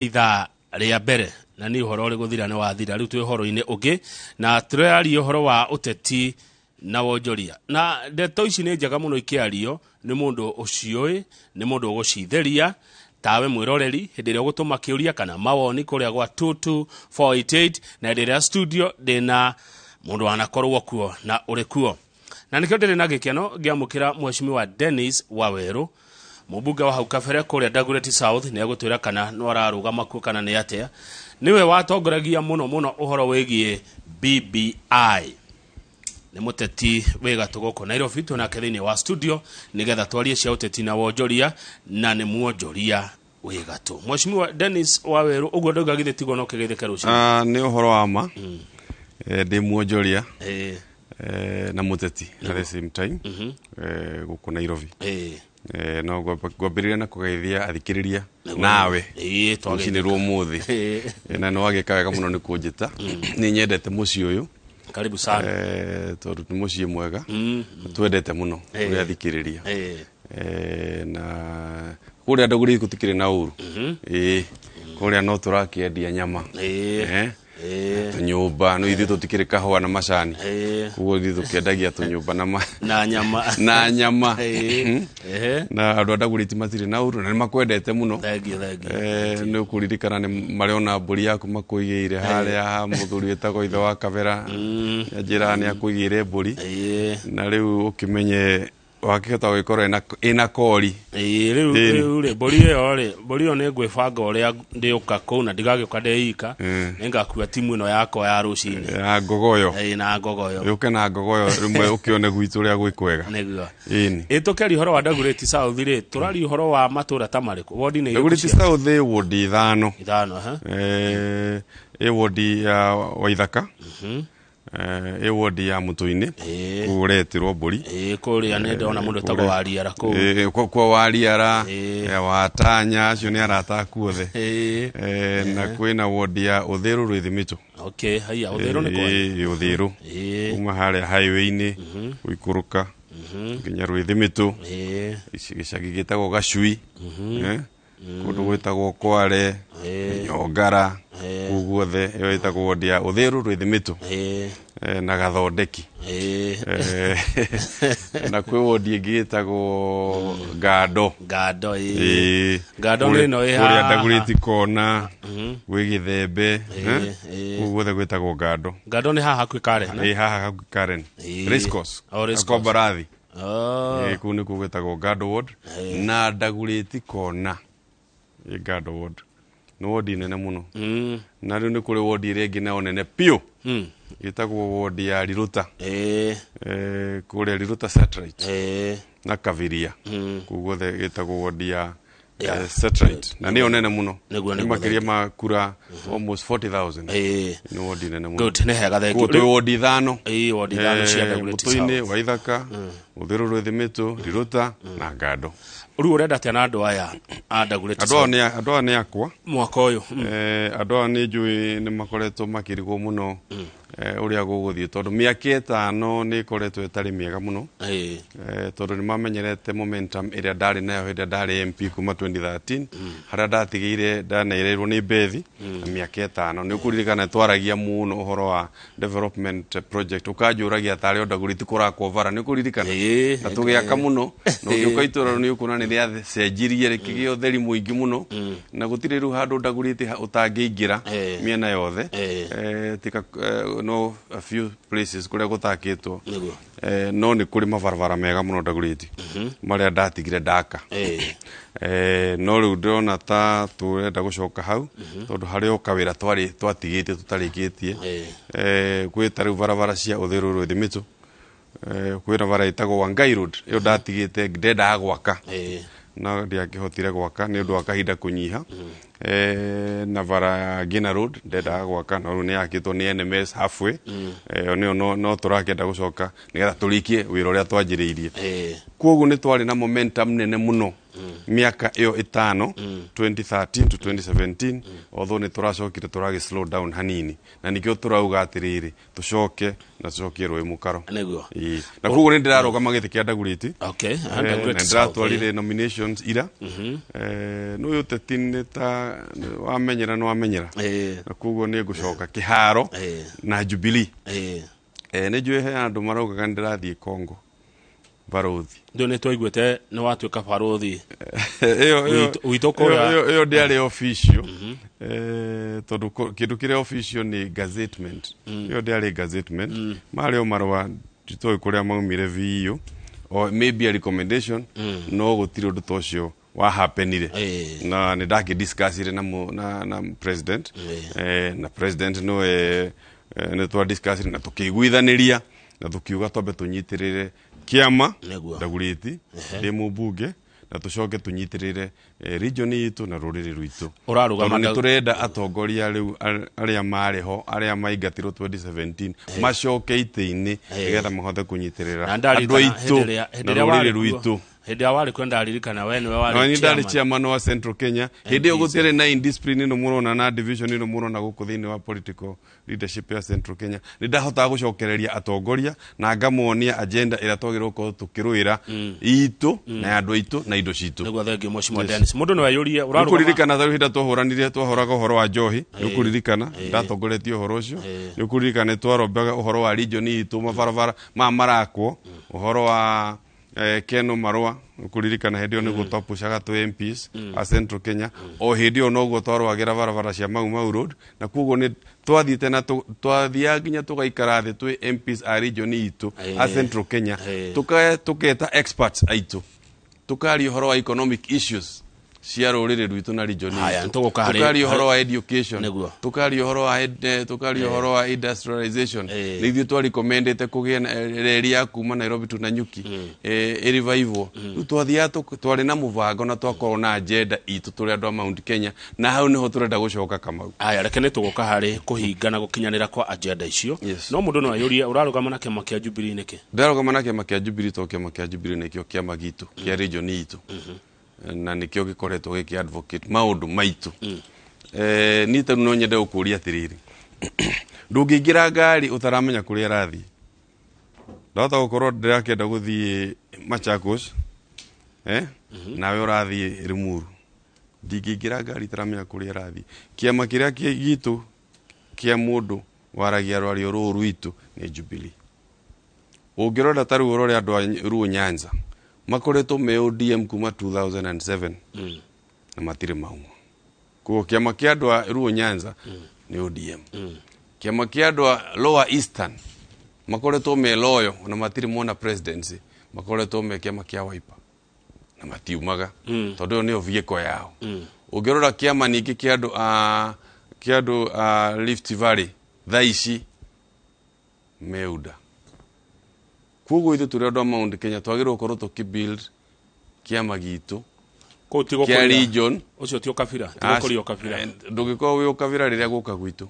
Ithaa rĩa mbere na nĩ ũhoro ũrĩ gũthira nĩ wathira. Rĩu twĩ ũhoro-inĩ ũngĩ na tũraria ũhoro wa ũteti na wonjoria, na ndeto ici nĩ njega mũno ikĩario nĩ mũndũ ũciũĩ, nĩ mũndũ ũgũcitheria tawe mwĩroreri hĩndĩ ĩrĩa ũgũtũma kĩũria kana mawoni kũrĩa gwa 22488. Na hĩndĩ ĩrĩa studio ndĩna mũndũ wanakorwo kuo na ũrĩ kuo, na nĩkĩo ndĩrĩ na gĩkeno ngĩamũkĩra Mheshimiwa Dennis Wawerũ, mũmbunge wa hau kabere kũrĩa Dagoretti South. Nĩ egũtwĩra kana no ararũgama kuo kana nĩ atĩa. Nĩwe watongoragia mũno mũno ũhoro wĩgiĩ BBI, nĩ mũteti wĩ gatũ gũkũ Nairobi. Twĩnake thĩinĩ wa studio nĩgetha twarie cia ũteti na wonjoria, na nĩ mwonjoria wĩ gatũ. Mheshimiwa Dennis Wawerũ, ũguo ndauga githĩ tiguo? No kĩgeithĩke rũcinĩ. Ah, nĩ ũhoro wa ma. Ndĩ mwonjoria na mũteti at the same time gũkũ Nairobi. No ngwambĩrĩria na kũgeithia athikĩrĩria nawe rũcinĩ rwa ũmũthĩ. Na nĩ wagĩka wega mũno nĩ kũnjĩta. Nĩ nyendete mũciĩ ũyũ. Karibu sana. Tondũ nĩ mũciĩ mwega twendete mũno kũrĩa athikĩrĩria. Na kũrĩa Ndũgũri gũtikĩrĩ na ũru, ĩĩ, kũrĩa no tũrakĩendia nyama, tũnyũmba. No ithuĩ tũtikĩrĩ kahũa na macani, koguo ithuĩ tũkĩendagia tũnyũmba na ma na nyama. Na nyama. Na andũ a Ndagũrĩti matirĩ na ũru na nĩ makwendete mũno. Thank you, thank you. Nĩ ũkũririkana nĩ marĩ mbũri yaku makũigĩire harĩa ha mũthuri wĩtagwo ithe wa Kabera. Nĩanjĩraga nĩ akũigĩire mbũri, na rĩu ũkĩmenye wakĩhota gũgĩkorwo ĩna kori. Ĩĩ, rĩu rĩu rĩ, mbũri ĩyo rĩ, mbũri ĩyo nĩ ngwĩbanga ũrĩa ndĩũka kũu na ndigagĩũka ndĩ ika. Nĩngakua timu ĩno yakwa ya rũcinĩ. Ya ngogoyo. Ĩĩ, na ngogoyo. Yũke na ngogoyo rĩmwe ũkĩone gwitũ ũrĩa gwĩ kwega. Nĩguo. Ĩni. Ĩ, tũkĩaria ũhoro wa Dagoretti South rĩ, tũraria ũhoro wa matũra ta marĩkũ? Wodi nĩ irĩkũ? Dagoretti South ĩ wodi 5. 5, ha. Ĩ wodi ya Waithaka, ĩ wodi ya Mũtũ-inĩ, kũu ũretirwo mbũri. Ĩĩ, kũrĩa nĩ ndona mũndũ wĩtagwo Wariara kũu. Kwa Wariara, Watanya, acio nĩ arata aku othe. Na kwĩna wodi ya Ũthĩrũ Rwĩthimĩtũ. Okay, haiya, Ũthĩrũ nĩ kwanyu? Ĩĩ, Ũthĩrũ kuma harĩa highway-inĩ gũikũrũka nginya Rwĩthimĩtũ, gĩcagi gĩtagwo Gacui, kũndũ gwĩtagwo Kware, Nyongara, kũu guothe ĩyo ĩtagwo wodi ya Ũthĩrũ Rwĩthimĩtũ. Na Gathondeki. Na kwĩ wodi ĩngĩ ĩtagwo Ngando. Ngando, ĩĩ. Ĩĩ. Ngando nĩ ĩno ĩ kũrĩa haha. Ndagũrĩti kona gwĩ Gĩthembe, kũu guothe gwĩtagwo Ngando. Ngando nĩ haha hakuhĩ Karen? Ĩ, haha hakuhĩ Karen. Race course. Oh, race kwa course. Mbarathi. Oh. Ĩ, kũu nĩkuo gwĩtagwo Ngando ward na Ndagũrĩti kona ĩ Ngando ward nĩ wodi nene mũno. Na rĩu nĩ kũrĩ wodi ĩrĩa ĩngĩ nayo nene biũ, ĩtagwo wodi ya Riruta. Kũrĩa Riruta Satellite na Kabiria, kũu guothe ĩtagwo wodi ya Satellite na nĩyo nene mũno. Nĩ makĩria ma kura almost 40,000. Nĩ wodi nene mũno. Good, nĩ hega, thank you. Koguo twĩ wodi 5. Ĩĩ, wodi 5 cia Dagoretti Mũtũ-inĩ, South. Waithaka, Ũthĩrũ Rwĩthimĩtũ, Riruta na Ngando. Rĩu ũrenda atĩa na andũ aya a Dagoretti Andũ aya South? andũ aya nĩ akwa. Mwaka ũyũ. Andũ aya nĩ njũĩ nĩ makoretwo makĩrigwo mũno ũrĩa gũgũthiĩ tondũ mĩaka 5 nĩ ĩkoretwo ĩtarĩ mĩega mũno. Tondũ nĩ mamenyerete momentum ĩrĩa ndarĩ nayo hĩndĩ ĩrĩa ndarĩ MP kuma 2013, harĩa ndatigĩire ndanereirwo nĩ Bethi na mĩaka 5. Nĩ ũkũririkana twaragia mũno ũhoro wa development project, ũkanjũragia tarĩ o Dagoretti kũrakwo bara. Nĩ ũkũririkana? Ĩĩ. Na tũgĩaka mũno, na ũngĩũka itũra rĩu nĩ ũkuona nĩ rĩacenjirie rĩkĩgĩa ũtheri mũingĩ mũno, na gũtirĩ rĩu handũ Dagoretti ũtangĩingĩra mĩena yothe. Tika no a few places kũrĩa gũtakĩtwo. No nĩ kũrĩ mabarabara mega mũno Dagoretti marĩa ndatigire ndaka. No rĩu ndĩrona ta tũrenda gũcoka hau tondũ harĩ o kawĩra twarĩ twatigĩte tũtarĩkĩtie. Gwĩ ta rĩu barabara cia Ũthĩrũ Rwĩthimĩtũ, kwĩna bara ĩtagwo Wangai Road, ĩyo ndatigĩte ndendaga gwaka, no ndiakĩhotire gwaka nĩ ũndũ wa kahinda kũnyiha. Na bara ya Ngina Road ndendaga gwaka, no rĩu nĩ yakĩtwo nĩ NMS halfway. Ĩyo nĩyo no tũrakĩenda gũcoka nĩgetha tũrĩkie wĩra ũrĩa twanjĩrĩirie. Koguo nĩ twarĩ na momentum nene mũno mĩaka ĩyo 5, 2013 to 2017, although nĩ tũracokire tũragĩ slow down hanini, na nĩkĩo tũrauga atĩrĩrĩ, tũcoke na tũcokie rũĩ mũkaro. Ĩĩ. Na koguo nĩ ndĩrarũgama gĩtĩ kĩa Dagoretti. Okay, Na Dagoretti South. ndĩratwarire nominations ira. Nĩ ũyũ ũteti nĩ ta wamenyera nĩ wamenyera. Na koguo nĩ ngũcoka kĩharo na Jubilee. Nĩ njũĩ he andũ maraugaga nĩ ndĩrathiĩ Congo barothi. Ndio nĩ twaiguĩte nĩ watuĩka barothi. Ĩyo Witũ kũrĩa. Ĩyo ndĩarĩ official. Tondũ kĩndũ kĩrĩa official nĩ gazettement. Ĩyo ndĩarĩ gazettement. Marĩ o marũa titoĩ kũrĩa maumire VEO or maybe a recommendation, no gũtirĩ ũndũ ta ũcio wa happenire. Na nĩ ndakĩdiscussire na president. Na president nĩwe nĩ twadiscussire na tũkĩiguithanĩria na tũkiuga twambe tũnyitĩrĩre kĩama Ndagurĩti ndĩ mũmbunge, na tũcoke tũnyitĩrĩre region itũ na rũrĩrĩ rwitũ. Ũrarũgama Tondũ nĩ tũrenda atongoria rĩu arĩa marĩ ho, arĩa maingatirwo 2017 macoke itĩ-inĩ nĩgetha mahote kũnyitĩrĩra Na andũ ndaririkana aitũ hĩndĩ ĩrĩa na hĩndĩ ĩrĩa rũrĩrĩ warĩ kuo, rwitũ. Hĩndĩ ĩrĩa warĩ kuo ndaririkana we nĩwe Na warĩ niĩ ndarĩ chairman. chairman wa Central Kenya. Hĩndĩ ĩyo MPC. Gũtiarĩ na indiscipline ĩno mũrona na division ĩno mũrona gũkũ thĩinĩ wa political leadership ya Central Kenya. Nĩ ndahotaga gũcokereria atongoria na ngamonia agenda ĩrĩa twagĩrĩirwo gũkorwo tũkĩrũĩra itũ na ya andũ aitũ na indo citũ. Nĩguo, thengiũ Mheshimiwa Dennis. Mũndũ no eyũrie ũrarũgama Nĩkũririkana tarĩu hĩndĩ twahũranire, twahoraga ũhoro wa njohi, nĩũkũririkana ndatongoretie ũhoro ũcio. Nĩũkũririkana nĩtwarombaga ũhoro wa region itũ, mabarabara maya marakwo, ũhoro wa Keno Marũa. Nĩũkũririkana hĩndĩ ĩyo nĩguo twapushaga twĩ MPs a Central Kenya. O hĩndĩ ĩyo noguo twarũagĩra barabara cia Mau Mau Road, na koguo nĩ twathiĩte na twathiaga nginya tũgaikara thĩ twĩ MPs a region itũ a Central Kenya, tũketa experts aitũ, tukaria ũhoro wa economic issues cia rũrĩrĩ rwitũ na region Haya, itũ, nĩtũgũka tukaria ũhoro wa education, tukaria ũhoro wa industrialization. Nĩ ithuĩ twarecommendete kũgĩe na reri ya kuma Nairobi to Nanyuki ĩrevivwo. Rĩu twathiaga twarĩ na mũbango na twakorwo na agenda itũ tũrĩ andũ a Mount Kenya, na hau nĩho tũrenda gũcoka, Kamau. Aya, reke nĩ tũgũka harĩ kũhinga na gũkinyanĩra kwa agenda icio. Yes. No mũndũ no eyũrie, ũrarũgama na kĩama kĩa Jubilee nĩkĩ? Ndĩrarũgama na kĩama kĩa Jubilee tondũ kĩama kĩa Jubilee nĩkĩo kĩama gitũ kĩa region itũ na nĩkĩo gĩkoretwo gĩkĩ advocate maũndũ maitũ. Niĩ tarĩu no nyende gũkũria atĩrĩrĩ, ndũngĩingĩra ngari ũtaramenya kũrĩa ĩrathiĩ. Ndahota gũkorwo ndĩrakĩenda gũthiĩ Machakos, nawe ũrathiĩ Limuru. Ndingĩingĩra ngari itaramenya kũrĩa ĩrathiĩ. Kĩama kĩrĩa gitũ kĩa mũndũ waragia rwario rũrũ rwitũ nĩ Jubilee. Ũngĩrora ta rĩu ũrore andũ a Luo Nyanza makoretwo me ODM kuma 2007 na matirĩ mauma. Koguo kĩama kĩa andũ a Luo Nyanza nĩ ODM. Kĩama kĩa andũ a Lower Eastern makoretwo me loyo na matirĩ mona presidency, makoretwo me kĩama kĩa Wiper na matiumaga tondũ ĩyo nĩyo vehicle yao. Ũngĩrora kĩama ningĩ kĩa andũ a Rift Valley thaa ici meuda. Koguo ithuĩ tũrĩ andũ a Mount Kenya twagĩrĩirwo gũkorwo tũkĩ-build kĩama gitũ Kũu ti kĩa gũkũria region. Ũcio ti ũkabira, ti gũkũria ũkabira. Ndũngĩkorwo wĩ ũkabira rĩrĩa gũka gwitũ,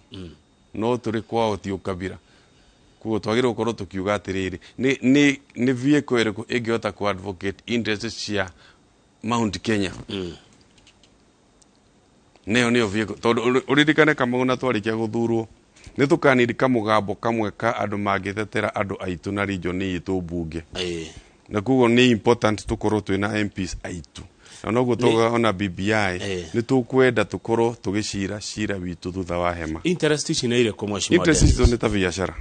no tũrĩ kwao ti ũkabira. Koguo twagĩrĩirwo gũkorwo tũkiuga atĩrĩrĩ, nĩ vehicle ĩrĩkũ ĩngĩhota ku advocate interests cia Mount Kenya? Nĩyo vehicle, tondũ ũririkane, Kamau, na twarĩkia gũthurwo nĩ tũkanindi kamũgambo kamwe ka andũ mangĩtetera andũ aitũ na region itũ mbunge. Na koguo nĩ important tũkorwo twĩna MPs aitũ, na noguo tuga ona BBI nĩ tũkwenda tũkorwo tũgĩcira cira witũ thutha wa hema. Interest ici nĩ irĩkũ, Mheshimiwa Interest Dennis? citũ nĩ ta biacara.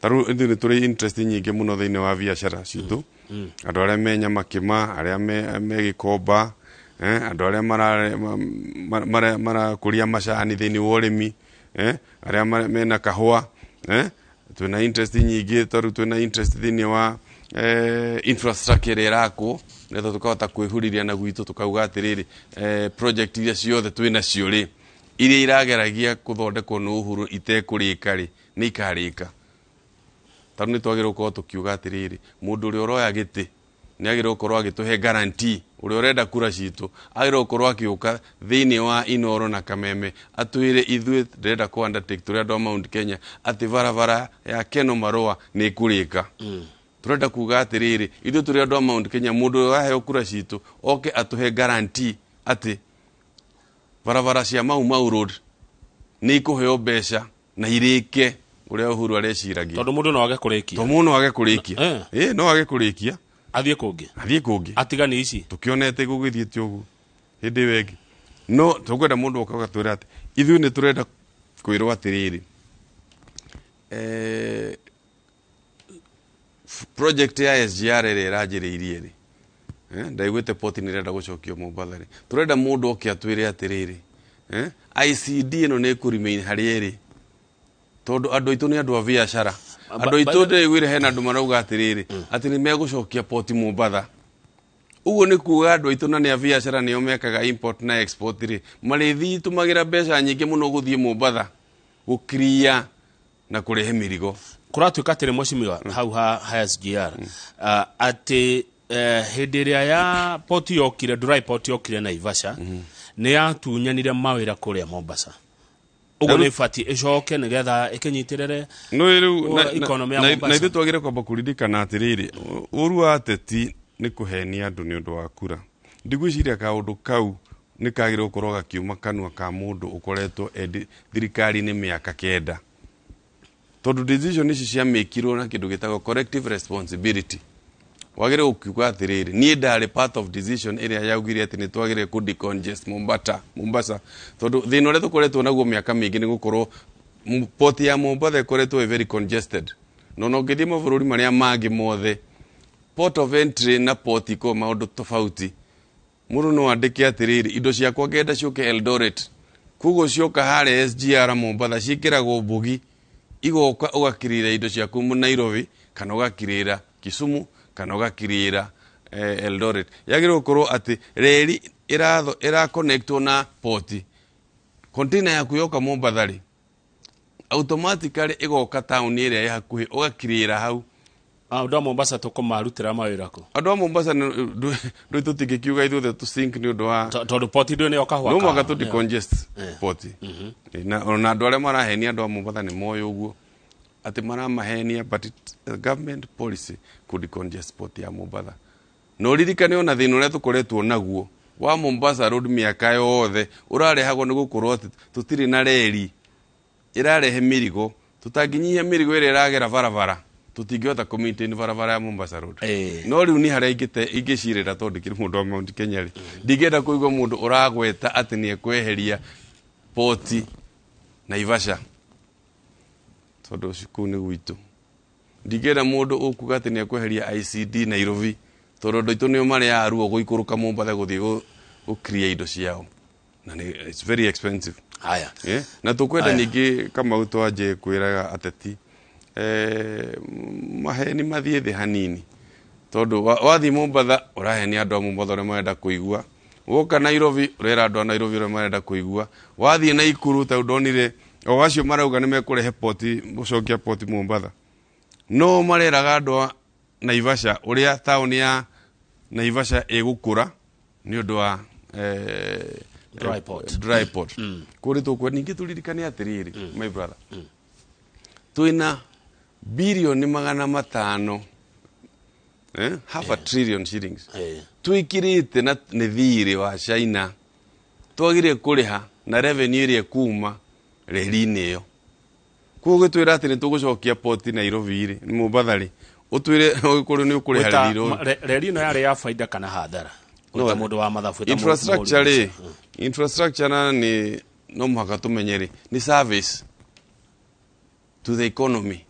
Ta rĩu ithuĩ nĩ tũrĩ interest nyingĩ mũno thĩinĩ wa biacara citũ, andũ arĩa me Nyamakĩma, arĩa me Gĩkomba, andũ arĩa marakũria macani thĩinĩ wa ũrĩmi, arĩa mena kahũa, twĩna interest nyingĩ. Tarĩu twĩna interest thĩinĩ wa infrastructure ĩrĩa ĩrakwo, nĩgetha tũkahota kwĩhurĩria na gwitũ, tũkauga atĩrĩrĩ, project iria ciothe twĩnacio rĩ, iria irageragia kũthondekwo nĩ Uhuru itekũrĩka rĩ, nĩ ikarĩka. Tarĩu nĩ twagĩrĩirwo gũkorwo tũkiuga atĩrĩrĩ, mũndũ ũrĩa ũroya gĩtĩ nĩ agĩrĩirwo gũkorwo agĩtũhe guarantee. Ũrĩa ũrenda kura citũ agĩrĩirwo gũkorwo akĩũka thĩinĩ wa Inoro na Kameme atwĩre, ithuĩ ndĩrenda kũ undertake tũrĩ andũ a Mount Kenya atĩ barabara ya Keno Marũa nĩ ĩkũrĩka. Tũrenda kuga atĩrĩrĩ, ithuĩ tũrĩ andũ a Mount Kenya, mũndũ ũrĩa waheo kura citũ oke atũhe guarantee atĩ barabara cia Mau Mau Road nĩ ikũheo mbeca na irĩke ũrĩa Uhuru areciragia. Tondũ mũndũ no age kũrĩkia. To mũndũ no age kũrĩkia. Ĩ no age kũrĩkia. Athiĩ kũngĩ. Athiĩ kũngĩ. Atigani ici. Tũkĩonete gũgĩthiĩte ũguo hĩndĩ ĩyo ĩngĩ. No tũkwenda mũndũ oka agatwĩra atĩ ithuĩ nĩ tũrenda kwĩrwo atĩrĩrĩ, project ya SGR ĩrĩa ĩranjĩrĩirie rĩ, ndaiguĩte poti nĩ ĩrenda gũcokio Mombatha rĩ, tũrenda mũndũ oke atwĩre atĩrĩrĩ, ICD ĩno nĩ ĩkũ remain harĩa ĩrĩ, tondũ andũ aitũ nĩ andũ a biacara. Andũ aitũ ndĩiguire hena andũ marauga atĩrĩrĩ, atĩ nĩ megũcokia poti Mombatha. Ũguo nĩ kuga andũ aitũ na nĩ a biacara, nĩo mekaga import na export rĩ, marĩthiĩ tũmagĩra mbeca nyingĩ mũno gũthiĩ Mombatha gũkiria na kũrehe mĩrigo. Kũratuĩka atĩrĩ, mheshimiwa, hau ha SGR, atĩ hĩndĩ ĩrĩa ya poti yokire, dry port yokire Naivasha, nĩ yatunyanire mawĩra kũrĩa Mombasa. Ũguo nĩ ĩbatiĩ ĩcoke nĩgetha ĩkĩnyitĩrĩre no rĩu economy ya Mombasa. Na ithuĩ twagĩrĩire kwamba kũririkana atĩrĩrĩ, ũru wa ateti nĩ kũhenia andũ nĩ ũndũ wa kura. Ndigwĩciria kaũndũ kau nĩ kagĩrĩirwo gũkorwo gakiuma kanua ka mũndũ ũkoretwo endi thirikari-inĩ mĩaka 9, tondũ decision ici ciamĩkirwo na kĩndũ gĩtagwo collective responsibility. Wagĩrĩirwo gũkiuga atĩrĩrĩ, niĩ ndarĩ part of decision ĩrĩa yaugire atĩ nĩ twagĩrĩire kũ decongest Mombasa, tondũ thĩna ũrĩa tũkoretwo naguo mĩaka mĩingĩ nĩ gũkorwo port ya Mombasa ĩkoretwo ĩ very congested. Na ona ũngĩthiĩ mabũrũri marĩa mangĩ mothe, port of entry na port ikoragwo maũndũ tofauti. Mũndũ no andĩke atĩrĩrĩ, indo ciakwa ngenda ciũke Eldoret, koguo cioka harĩa SGR Mombatha ciĩkĩragwo mbugi, igoka ũgakirĩra indo ciaku mu Nairobi kana ũgakirĩra Kisumu kana ũgakirĩra Eldoret. Yagĩrĩirwo gũkorwo atĩ reri ĩra connectwo na poti. Container yaku yoka Mombatha rĩ, automatically ĩgoka taũni ĩrĩa ĩ hakuhĩ, ũgakirĩra hau. Andũ a Mombasa tũkũmarutĩra mawĩra kũ? Andũ a Mombasa ndũ tũtingĩkiuga ithuothe tũ sink nĩ ũndũ wa Tondũ poti ndũ nĩyo kahũa. No mũhaka tũ decongest poti. Na ona andũ arĩa marahenia andũ a Mombasa nĩ moĩ ũguo atĩ maramahenia, but it's a government policy kũ decongest port ya Mombasa. Na ũririkane ona thĩna ũrĩa tũkoretwo naguo wa Mombasa Road mĩaka yothe ũrarehagwo nĩ gũkorwo atĩ tũtirĩ na reri ĩrarehe mĩrigo. Tũtangĩnyihia mĩrigo ĩrĩa ĩragera barabara, tũtingĩhota kũ maintain barabara ya Mombasa Road. No rĩu nĩ harĩa ingĩcirĩra, tondũ ndikĩrĩ mũndũ wa Mount Kenya rĩ, ndingĩenda kũigua mũndũ ũragweta atĩ nĩ ekweheria poti Naivasha, tondũ kũu nĩ gwitũ. Ndingĩenda mũndũ ũkuga atĩ nĩ ekweheria ICD Nairobi, tondũ andũ aitũ nĩo marĩaga ruo gũikũrũka Mombasa gũthiĩ gũkiria indo ciao, na nĩ it's very expensive. Haya. Na tũkwenda Aya. ningĩ Kamau twanjie kwĩraga ateti maheni mathiĩ thĩ hanini, tondũ wathiĩ Mombatha ũrahenia andũ a Mombatha ũrĩa marenda kũigua, woka Nairobi ũrera andũ a Nairobi ũrĩa marenda kũigua, wathiĩ Naikuru ta ndonire o acio marauga nĩ mekũrehe poti, gũcokia poti Mombatha, no mareraga andũ a Naivasha ũrĩa taũni ya Naivasha ĩgũkũra nĩ ũndũ wa Dry port. Dry port. Kũrĩ tũkwe ningĩ tũririkane atĩrĩrĩ, my brother, twĩna birioni 500, half a trillion shillings twĩkĩrĩte na nĩ thirĩ wa China twagĩrĩire kũrĩha na revenue ĩrĩa ĩkuma reri-inĩ ĩyo. Koguo gĩtwĩra atĩ nĩ tũgũcokia poti Nairobi rĩ, nĩ Mombatha rĩ, ũtwĩre ũgĩkorwo nĩ ũkũrĩha Gwĩta- reri rũrũ. Reri ĩno yarĩ ya baida kana hathara? No, Gwĩta mũndũ wa mathabu, gwĩta infrastructure mũhũri rĩ, mbica. infrastructure na nĩ no mũhaka tũmenye rĩ, nĩ service to the economy.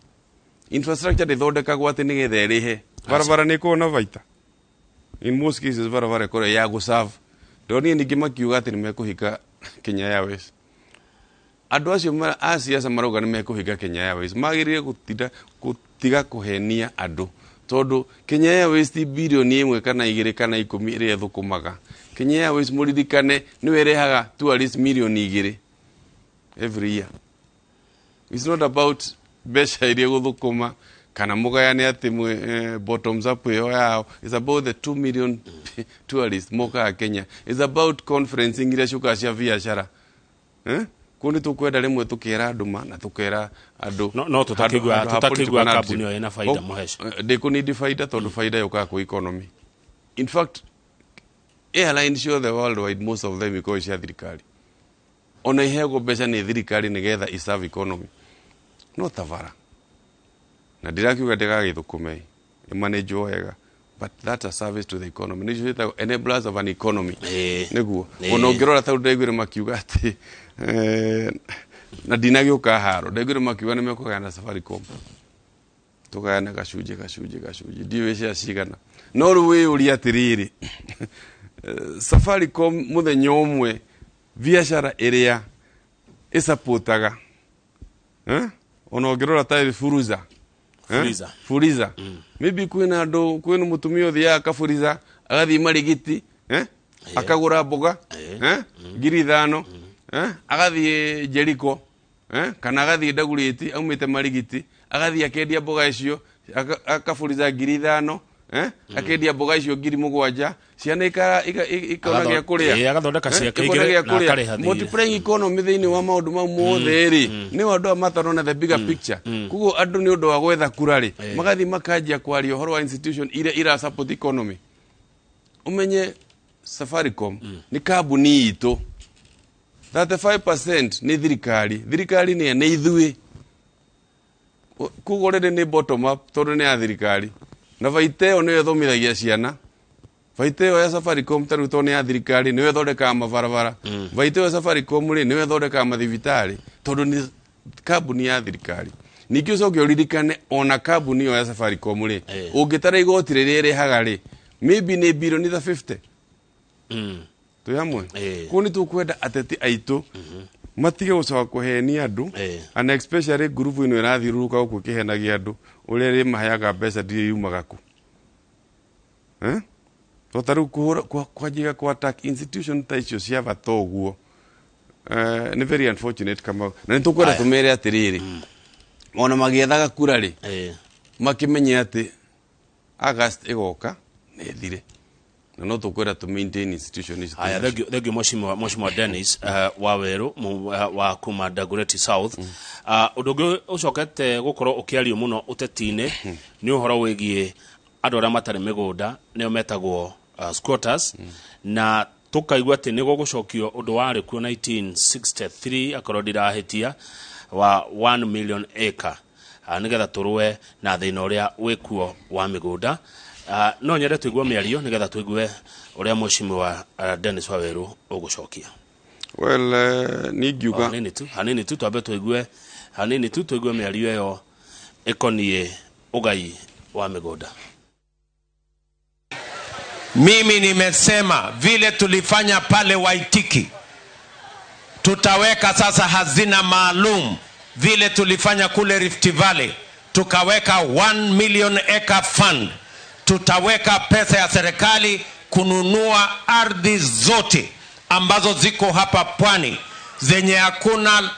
Infrastructure ndĩthondekagwo atĩ nĩgetha ĩrĩhe. Barabara nĩ ĩkoragwo na baita? In most cases barabara ĩkoragwo ya gũserve. Ndonire ningĩ makiuga atĩ nĩ mekũhinga Kenya Airways. Andũ acio a siasa marauga nĩ mekũhinga Kenya Airways magĩrĩire gũtinda gũtiga kũhenia andũ, tondũ Kenya Airways ti birioni 1 kana 2 kana 10 ĩrĩa ĩthũkũmaga. Kenya Airways, mũririkane, nĩwe ĩrehaga tourist mirioni 2 every year. It's not about mbeca iria gũthũkũma kana mũgayane atĩ bottoms up ĩyo yao. It's about the 2 million tourists mokaga Kenya. It's about conferencing iria ciũkaga cia biacara, eh? Kũu nĩ tũkwenda rĩmwe tũkera andũ ma na tũkera andũ No tũtakĩigua- handũ ha tũtakĩigua political kambuni narrative. ĩyo ĩna baida, Oh, Mũheca. ndĩkũnindi baida, tondũ baida yũkaga kwĩ economy. In fact, airline ciothe worldwide, most of them ikoragwo cia thirikari, ona iheagwo mbeca nĩ thirikari nĩgetha iserve economy, no ta bara. Na ndĩrakiuga ndĩgagĩthũkũme, ĩmanĩnjwo wega. But that's a service to the economy. Nĩcio ciĩtagwo enablers of an economy. Nĩguo. Ona ũngĩrora ta rĩu ndaiguire makiuga atĩ na ndinagĩũka haro, ndaiguire makiuga nĩ mekũgayana Safaricom. Tũgayane gacunjĩ gacunjĩ gacunjĩ, ndiũĩ cia cigana. No rĩu wĩyũrie atĩrĩrĩ, Safaricom mũthenya ũmwe biacara ĩrĩa ĩsupportaga, ona ũngĩrora ta Fuliza. Fuliza. Fuliza. Maybe kwĩna andũ, kwĩna mũtumia ũthiaga akaburiza, agathiĩ Marigiti, akagũra mboga, 5,000, agathiĩ Jericho, kana agathiĩ Dagoretti, aumĩte Marigiti, agathiĩ akendia mboga icio, akaburiza 5,000, akendia mboga icio 7,000, ciana ikona gĩa kũrĩa. Agathondeka ciake Ikona igĩrĩ gĩa na kũrĩa. akarĩha thirĩ. Multiplying economy thĩinĩ wa maũndũ mau mothe rĩ, nĩ andũ aya matarona the bigger picture. Koguo andũ nĩ ũndũ wa gwetha kura rĩ, magathiĩ makanjia kwaria ũhoro wa institution iria ira support economy. Ũmenye Safaricom nĩ kambuni itũ. 35% nĩ thirikari. Thirikari nĩ nĩ ithuĩ. Koguo rĩrĩ nĩ bottom up tondũ nĩ ya thirikari. Na baita ĩyo nĩyo ĩthomithagia ciana. Baita ĩyo ya Safaricom ta rĩu tondũ nĩ ya thirikari nĩyo ĩthondekaga mabarabara. Baita ĩyo ya Safaricom rĩ nĩyo ĩthondekaga mathibitarĩ tondũ nĩ kambuni ya thirikari. Ningĩ ũcoke ũririkane ona kambuni ĩyo ya Safaricom rĩ, ũngĩtara igoti rĩrĩa ĩrĩhaga rĩ, maybe nĩ bilioni ta 50. Twĩ hamwe? Koguo nĩ tũkwenda ateti aitũ matige gũcoka kũhenia andũ, and especially ngurubu ĩno ĩrathiũrũrũka gũkũ ĩkĩhenagia andũ ũrĩa ĩrĩmaheaga mbeca ndirĩ yumaga kũ. To ta rĩu kwanjia kũ attack institution ta icio cia bata ũguo, nĩ very unfortunate Kamau. Na nĩ tũkwenda tũmere atĩrĩrĩ, ona magĩethaga kura rĩ, makĩmenye atĩ August ĩgoka na ĩthire, na no tũkwenda tũ maintain institution ici. Haya, thank you, thank you Mheshimiwa Dennis Waweru wa kuma Dagoretti South. Ũndũ ũngĩ ũcokete gũkorwo ũkĩario mũno ũteti-inĩ nĩ ũhoro wĩgiĩ andũ arĩa matarĩ mĩgũnda, nĩo metagwo squatters, na tũkaigua atĩ nĩ gũgũcokio ũndũ warĩ kuo 1963 akorwo ndirahĩtia, wa 1 million acre, nĩgetha tũrũe na thĩna ũrĩa wĩkuo wa mĩgũnda. No nyende tũigue mĩario nĩgetha tũigue ũrĩa Mheshimiwa Dennis Waweru ũgũcokia. Well, niĩ ngiuga Hanini tu, hanini tu, twambe tũigue hanini tu, tũigue mĩario ĩyo ĩkoniĩ ũgai wa mĩgũnda. Mimi nimesema vile tulifanya pale Waitiki, tutaweka sasa hazina maalum vile tulifanya kule Rift Valley, tukaweka 1 million acre fund. Tutaweka pesa ya serikali kununua ardhi zote ambazo ziko hapa pwani zenye hakuna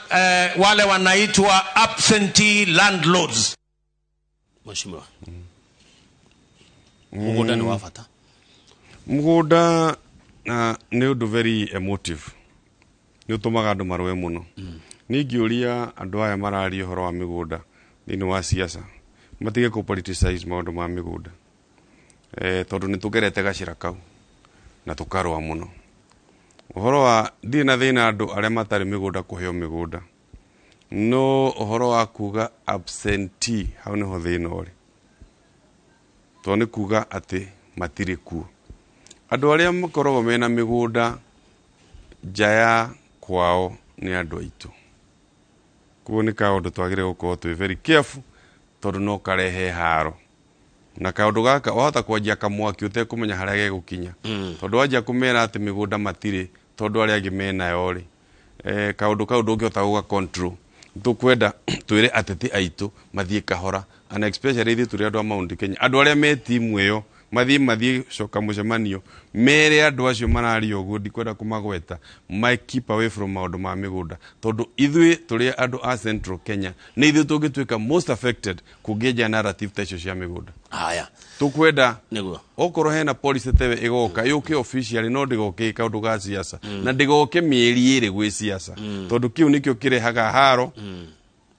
wale wanaitwa absentee landlords. Mheshimiwa, mũgũnda nĩ wa bata. Mũgũnda nĩ ũndũ very emotive, nĩ ũtũmaga andũ marũe mũno. Niĩ ingĩũria andũ aya mararia ũhoro wa mĩgũnda thĩinĩ wa siasa matige kũ politicize maũndũ ma mĩgũnda, tondũ nĩ tũgerete gacĩra kau na tũkarũa mũno. Ũhoro wa ndirĩ na thĩna andũ arĩa matarĩ mĩgũnda kũheo mĩgũnda, no ũhoro wa kuga absentee hau nĩho thĩna ũrĩ, tondũ nĩ kuga atĩ matirĩ kuo. Andũ arĩa makoragwo mena mĩgũnda nja ya kwao nĩ andũ aitũ. Koguo nĩ kaũndũ twagĩrĩirwo gũkorwo twĩ very careful, tondũ no karehe haro. Na kaũndũ gaka wahota kwanjia kamwaki ũtekũmenya harĩa gegũkinya. Tondũ wanjia kũmera atĩ mĩgũnda matirĩ tondũ arĩa angĩ menayo rĩ, kaũndũ kau ndũngĩhota gũga control. Tũkwenda twĩre ateti aitũ mathiĩ kahora, and especially ithuĩ tũrĩ andũ a Mount Kenya, andũ arĩa me timu ĩyo mathiĩ coka mũcemanio mere andũ acio mararia ũguo, ndikwenda kũmagweta, ma keep away from maũndũ ma mĩgũnda, tondũ ithuĩ tũrĩ andũ a Central Kenya nĩ ithuĩ tũngĩtuĩka most affected kũngĩenja narrative ta icio cia mĩgũnda. Haya. Tũkwenda Nĩguo. okorwo hena policy tewe ĩgoka yũke officially, no ndĩgoke kaũndũ ga siasa, na ndĩgoke mĩeri ĩrĩ gwĩ siasa, tondũ kĩu nĩkĩo kĩrehaga haro.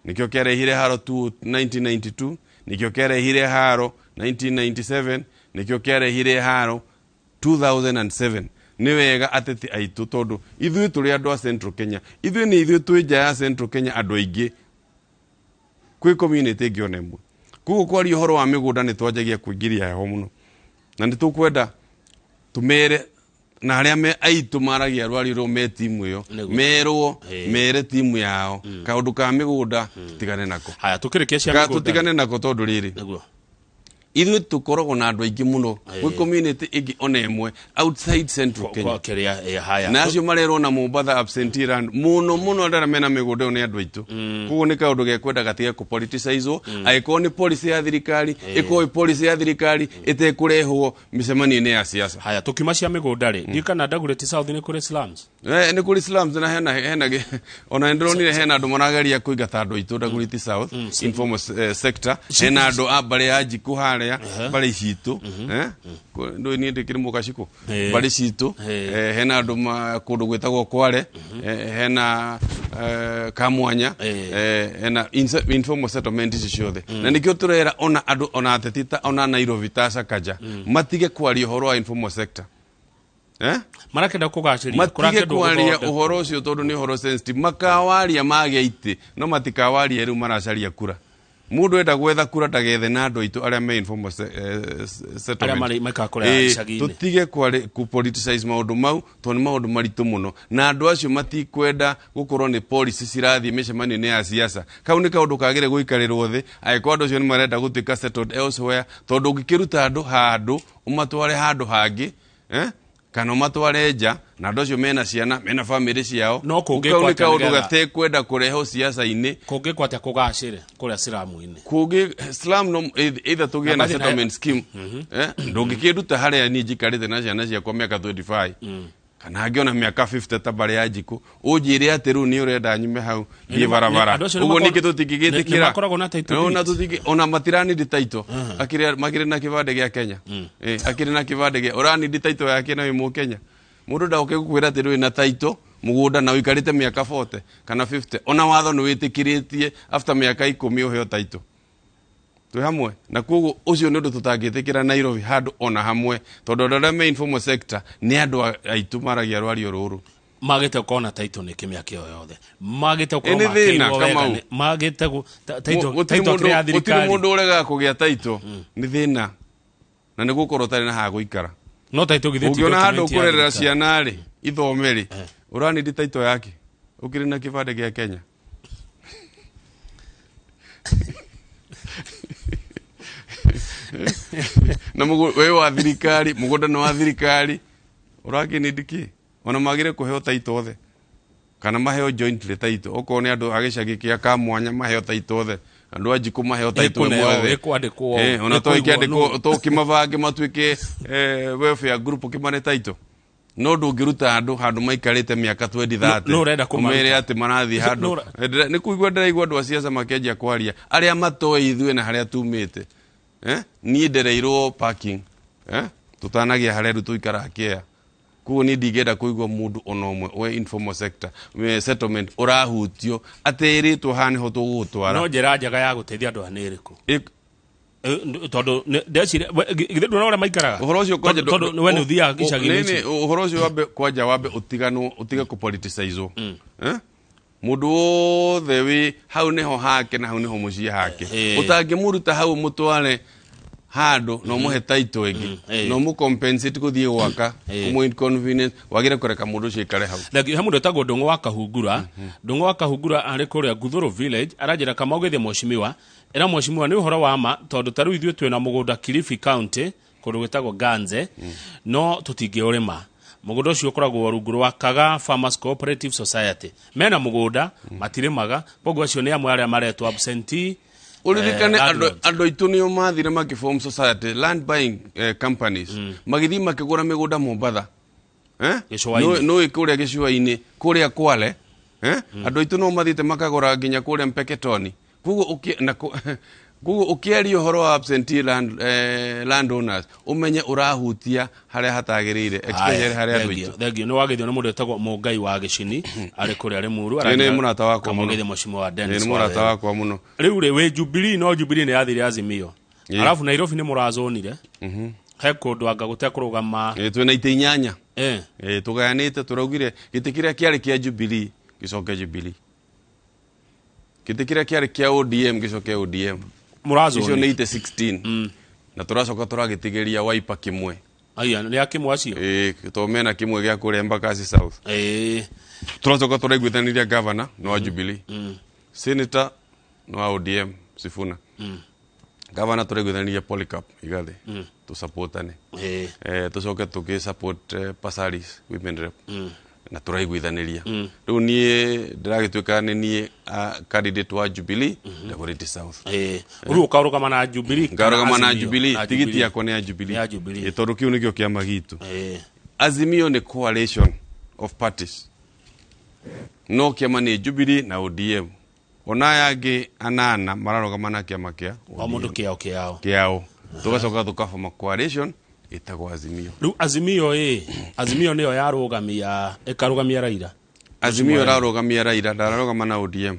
Nĩkĩo kĩarehire haro tu 1992, nĩkĩo kĩarehire haro 1997, nĩkĩo kĩarehire haro 2007. Nĩ wega ateti aitũ, tondũ ithuĩ tũrĩ andũ a Central Kenya, ithuĩ nĩ ithuĩ twĩ nja ya Central Kenya andũ aingĩ kwĩ community ĩngĩ ona ĩmwe. Koguo kwaria ũhoro wa mĩgũnda nĩ twanjagia kũingĩria heho mũno. Na nĩ tũkwenda tũmere na arĩa me aitũ maragia rwario rũu me timu ĩyo. Nĩguo. Merwo Ĩĩ. mere timu yao kaũndũ ka mĩgũnda tũtigane nako. Haya, tũkĩrĩkia cia Ka mĩgũnda. tũtigane nako tondũ rĩrĩ, Nĩguo. ithuĩ tũkoragwo na andũ aingĩ mũno gwĩ community ĩngĩ ona ĩmwe outside Central Kenya. Kwa kĩrĩa, haya. Na acio marerwo na Mombatha absentee land mũno mũno, andũ arĩa mena mĩgũnda ĩyo nĩ andũ aitũ. Koguo nĩ kaũndũ gekwenda gatige kũpoliticizwo. Angĩkorwo nĩ policy ya thirikari, ĩkorwo ĩ policy ya thirikari ĩtekũrehwo mĩcemanio-inĩ ya siasa. Haya, tũkiuma cia mĩgũnda rĩ, ndiũĩ kana Dagoretti South nĩ kũrĩ slums. Nĩ kũrĩ slums na hena ona nĩndĩronire hena andũ marageria kũingata andũ aitũ Dagoretti South informal sector. Hena andũ a mbarĩ ya Njikũ harĩa mbarĩ citũ, ndũĩ niĩ ndĩkĩrĩ mũgacikũ mbarĩ citũ. Hena andũ kũndũ gwĩtagwo Kware, hena Kamwanya, hena informal settlement ici ciothe. Na nĩkĩo tũrera ona andũ ona ateti ta ona Nairobi ta Sakaja matige kwaria ũhoro wa informal sector. Marakenda kũgacĩria. Matige Kũrakendwo kwaria gũthondekwo. Ũhoro ũcio tondũ nĩ ũhoro sensitive. Makawaria magĩa itĩ, no matikawaria rĩu maracaria kura. Mũndũ enda gwetha kura ndagethe na andũ aitũ arĩa me informal settlement. Arĩa maikaraga kũrĩa icagi-inĩ. Tũtige kũ-politicize maũndũ mau tondũ nĩ maũndũ maritũ mũno na andũ acio matikwenda gũkorwo nĩ policy cirathiĩ mĩcemanio-inĩ ya siasa. Kau nĩ kaũndũ kagĩrĩire gũikarĩrwo thĩ angĩkorwo andũ acio nĩ marenda gũtuĩka settled elsewhere, tondũ ũngĩkĩruta andũ handũ ũmatware handũ hangĩ, kana ũmatware nja na andũ acio mena ciana mena famĩlĩ ciao. No kũngĩkwo Kau nĩ atĩa kaũndũ gatekwenda kũrehwo siasa-inĩ. Kũngĩkwo atĩa kũgacĩre kũrĩa slum-inĩ? Kũngĩ slum no either tũgĩe na Na bathi settlement scheme, ndũngĩkĩnduta harĩa niĩ njikarĩte na ciana ciakwa mĩaka 25 kana angĩ ona mĩaka 50 ta mbarĩ ya Njikũ, ũnjĩre atĩ rĩu nĩ ũrenda nyume hau thiĩ barabara. Andũ acio nĩ Ũguo ningĩ tũtingĩgĩtĩkĩra. Nĩ makoragwo na title Ona deeds. tũtingĩ ona matiranindi title. Akĩrĩ makĩrĩ na kĩbandĩ gĩa Kenya. Akĩrĩ na kĩbandĩ gĩa ũranindi title yake na wĩ Mũkenya. Mũndũ ndaũke gũkwĩra atĩ ndũrĩ na title mũgũnda na ũikarĩte mĩaka 40 kana 50. Ona watho nĩ wĩtĩkĩrĩtie after mĩaka 10 ũheo title. Twĩ hamwe na koguo ũcio nĩ ũndũ tũtangĩtĩkĩra Nairobi handũ ona hamwe, tondũ andũ arĩa me informal sector nĩ andũ aitũ maragia rwario rũrũ. Magĩte gũkorwo na title nĩ kĩmĩaka ĩyo yothe magĩte gũkorwo Ĩ, nĩ thĩna, makĩirwo wega Kamau. magĩte title Gũtirĩ title kĩrĩa ya gũtirĩ thirikari. Mũndũ ũregaga kũgĩa title nĩ thĩna na nĩ gũkorwo ũtarĩ na ha gũikara. No title githĩ ti Ũngĩona handũ document ya ũkũrerera thirikari? Ciana rĩ ithome rĩ, ũranindi title yake ũkĩrĩ na kĩbandĩ gĩa Kenya. Na wĩ wa thirikari, mũgũnda nĩ wa thirikari, ũrakĩnindi kĩ? Ona magĩrĩire kũheo title othe kana maheo jointly title. Okorwo nĩ andũ a gĩcagi kĩa Kamwanya maheo title othe, andũ a Njikũ maheo title Ĩkũneo, ĩmwe othe. ĩkwandĩkwo, Ona to ĩkũigwo ĩkĩandĩkwo nũ. to kĩmabange matuĩke welfare group kĩmane title, no ndũngĩruta andũ handũ maikarĩte mĩaka 20 30 No ũrenda kũmaruta. ũmere atĩ marathiĩ handũ. No ũra- Nĩ kũigua ndĩraigua andũ a siasa makĩanjia kwaria arĩa matoĩ ithuĩ na harĩa tumĩte. Niĩ ndereirwo parking, tũtanagĩa harĩa rĩu tũikaraga kĩea. Koguo niĩ ndingĩenda kũigua mũndũ ona ũmwe we informal sector we settlement ũrahutio atĩrĩtwo haha nĩho tũgũgũtwara. No njĩra njega ya gũteithia andũ aya nĩ ĩrĩkũ? Tondũ ndeciria githĩ ndũrona ũrĩa maikaraga? Ũhoro ũcio kwanja Tondũ we nĩ ũthiaga icagi-inĩ nĩ- icio. Ũhoro ũcio wambe kwanja wambe ũtiganwo ũtige kũpoliticizwo. Mũndũ wothe wĩ hau nĩho hake na hau nĩho mũciĩ hake. Ũtangĩmũruta hau mũtware handũ na ũmũhe title ĩngĩ na ũmũ-compensate gũthiĩ gwaka kũmũ inconvenience, wagĩrĩire kũreka mũndũ ũcio aikare hau. Thengiũ. He mũndũ wĩtagwo Ndũng'ũ wa Kahungura. Ndũng'ũ wa Kahungura arĩ kũrĩa Nguthũrũ village, aranjĩra kama ũgĩthiĩ mheshimiwa, ĩra mheshimiwa nĩ ũhoro wa ma, tondũ ta rĩu ithuĩ twĩna mũgũnda Kilifi County kũndũ gwĩtagwo Ganze, no tũtingĩũrĩma. Mũgũnda ũcio ũkoragwo rungu rwa Kaga Farmers Cooperative Society. Mena mũgũnda matirĩmaga, koguo acio nĩ amwe arĩa maretwo absentee Ũririkane andũ landlords. Andũ aitũ nĩo mathire makĩform society land buying companies, magĩthiĩ makĩgũra mĩgũnda Mombatha. Gĩcũa-inĩ. Nũĩ kũrĩa gĩcũa-inĩ kũrĩa Kwale, Andũ aitũ no mathiĩte makagũra nginya kũrĩa Mpeketoni. Koguo koguo ũkĩaria ũhoro wa absentee landowners, ũmenye ũrahutia harĩa hatagĩrĩire, especially harĩa andũ aitũ. Thengio. Nĩ wagĩthio nĩ mũndũ wĩtagwo Mũngai wa Gĩcini arĩ kũrĩa Rĩmuru. Nĩ mũrata wakwa mũno. Kamũgĩthĩ mheshimiwa wa Dennis Nĩ mũrata Waweru. Wakwa mũno. Rĩu rĩ wĩ Jubilee, no Jubilee nĩ yathire Azimio. Arabu Nairobi nĩ mũrazonire he kũndũ anga gũtekũrũgama. Twĩna itĩ 8. Tũgayanĩte, tũraugire gĩtĩ kĩrĩa kĩarĩ kĩa Jubilee gĩcoke Jubilee, gĩtĩ kĩrĩa kĩarĩ kĩa ODM gĩcoke ODM. Icio Mũrazoni. Nĩ itĩ 16. Na tũracoka tũragĩtigĩria Wiper kĩmwe. Aya nĩ akĩmwe acio. Ĩĩ, tondũ mena kĩmwe gĩa kũrĩa Embakasi South. Tũracoka tũraiguithanĩria governor nĩ wa Jubilee, senator nĩ wa ODM Sifuna. Governor tũraiguithanĩria Polycarp Igathe, tũsupportane. Tũcoke tũgĩ support Pasaris women rep na tũraiguithanĩria. Rĩu niĩ ndĩragĩtuĩka nĩ niĩ candidate wa Jubilee Dagoretti South. Rĩu ũkarũgama na Jubilee kana Ngarũgama na Azimio? Jubilee. Na Tigiti Jubilee. yakwa nĩ ya Jubilee. Nĩ ya Jubilee. Ĩ, tondũ kĩu nĩkĩo kĩama gitũ. Azimio nĩ coalition of parties, no kĩama nĩ Jubilee na ODM. Ona aya angĩ anana mararũgama na kĩama kĩa O mũndũ kĩao kĩao. Kĩao, tũgacoka tũkaboma coalition ĩtagwo Azimio. Rĩu Azimio, ĩ, Azimio nĩyo yarũgamia, ĩkarũgamia Raila? Azimio ĩrarũgamia Raila, ndararũgama na ODM.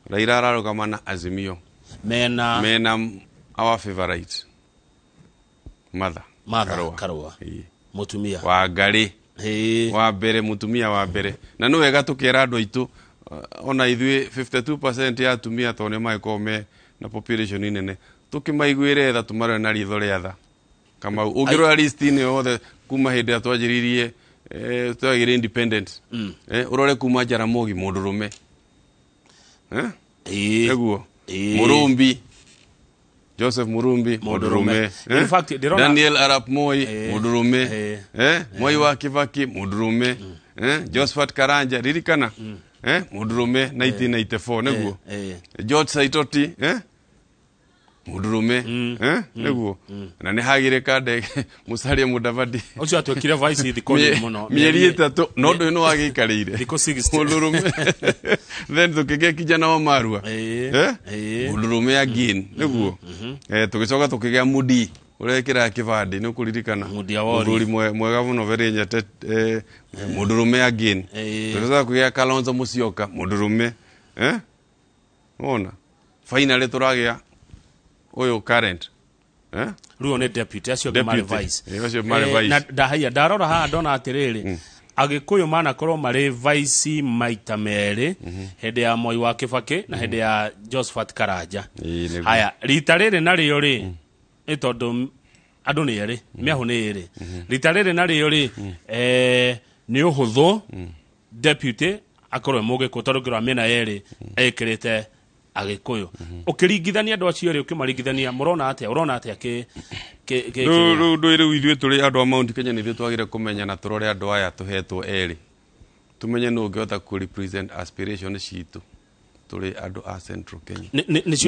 Raila ararũgama na Azimio. Mena Mena our favorite Martha Martha Karũa. Karũa. Ĩĩ. Mũtumia Wa Ngarĩ wa mbere, mũtumia wa mbere. Na nĩ wega tũkera andũ aitũ, ona ithuĩ 52% ya atumia, tondũ nĩ magĩkorwo me na population nene, tũkĩmaiguĩre tha, tũmarore na ritho rĩa tha. Kamau, ũngĩrora list-inĩ yothe kuma hĩndĩ ĩrĩa twanjĩrĩirie, twagĩire independent, ũrore kuma Jaramogi, mũndũrũme, nĩguo. Murumbi, Joseph Murumbi, Mũndũrũme. mũndũrũme. In fact, ndĩrona- Daniel Arap Moi, mũndũrũme. Mwai wa Kibaki, mũndũrũme. Josephat Karanja, ririkana, mũndũrũme, 1994, nĩguo. George Saitoti, mũndũrũme, nĩguo. Na nĩ hagire kandege Musalia Mudavadi. Ũcio atuĩkire vice thikũ nyingĩ mũno. Mĩeri 3, no ndũĩ nĩ wagĩikarĩire. Thikũ 60. Mũndũrũme. Then tũkĩgĩa kijana wa Marua, mũndũrũme again, nĩguo. Tũgĩcoka tũkĩgĩa Mudi ũrĩa ĩkĩraga kĩbandĩ, nĩ ũkũririkana? Mudi Awori. Mũthuri mwega mũno, very nyete, mũndũrũme again. Tũgĩcoka kũgĩa Kalonzo Musyoka, mũndũrũme. Wona finally tũragĩa ũyũ current, Rĩu nĩ deputy, acio angĩ marĩ Deputy. vice. Acio marĩ vice. Na ndahaiya ndarora haha ndona atĩrĩrĩ, Agĩkũyũ manakorwo marĩ vice maita merĩ, hĩndĩ ya Moi wa Kĩbakĩ na hĩndĩ ya Josephat Karanja. Ĩĩ, nĩguo. Haya, rita rĩrĩ narĩo rĩ, nĩ tondũ andũ nĩ erĩ, mĩahũ nĩ ĩrĩ, rita rĩrĩ narĩo rĩ, nĩ ũhũthũ deputy akorwo e mũgĩkũyũ, tondũ ngĩrora mĩena yerĩ ekĩrĩte Agĩkũyũ. Ũkĩringithania andũ acio erĩ, ũkĩmaringithania, mũrona atĩa, ũrona atĩa kĩ kĩ kĩ Rĩu rĩu ndũĩ, rĩu ithuĩ tũrĩ andũ a Mount Kenya nĩ ithuĩ twagĩrĩire kũmenya na tũrore andũ aya tũhetwo erĩ, tumenye nũ ũngĩhota kũ represent aspiration citũ tũrĩ andũ a Central Kenya.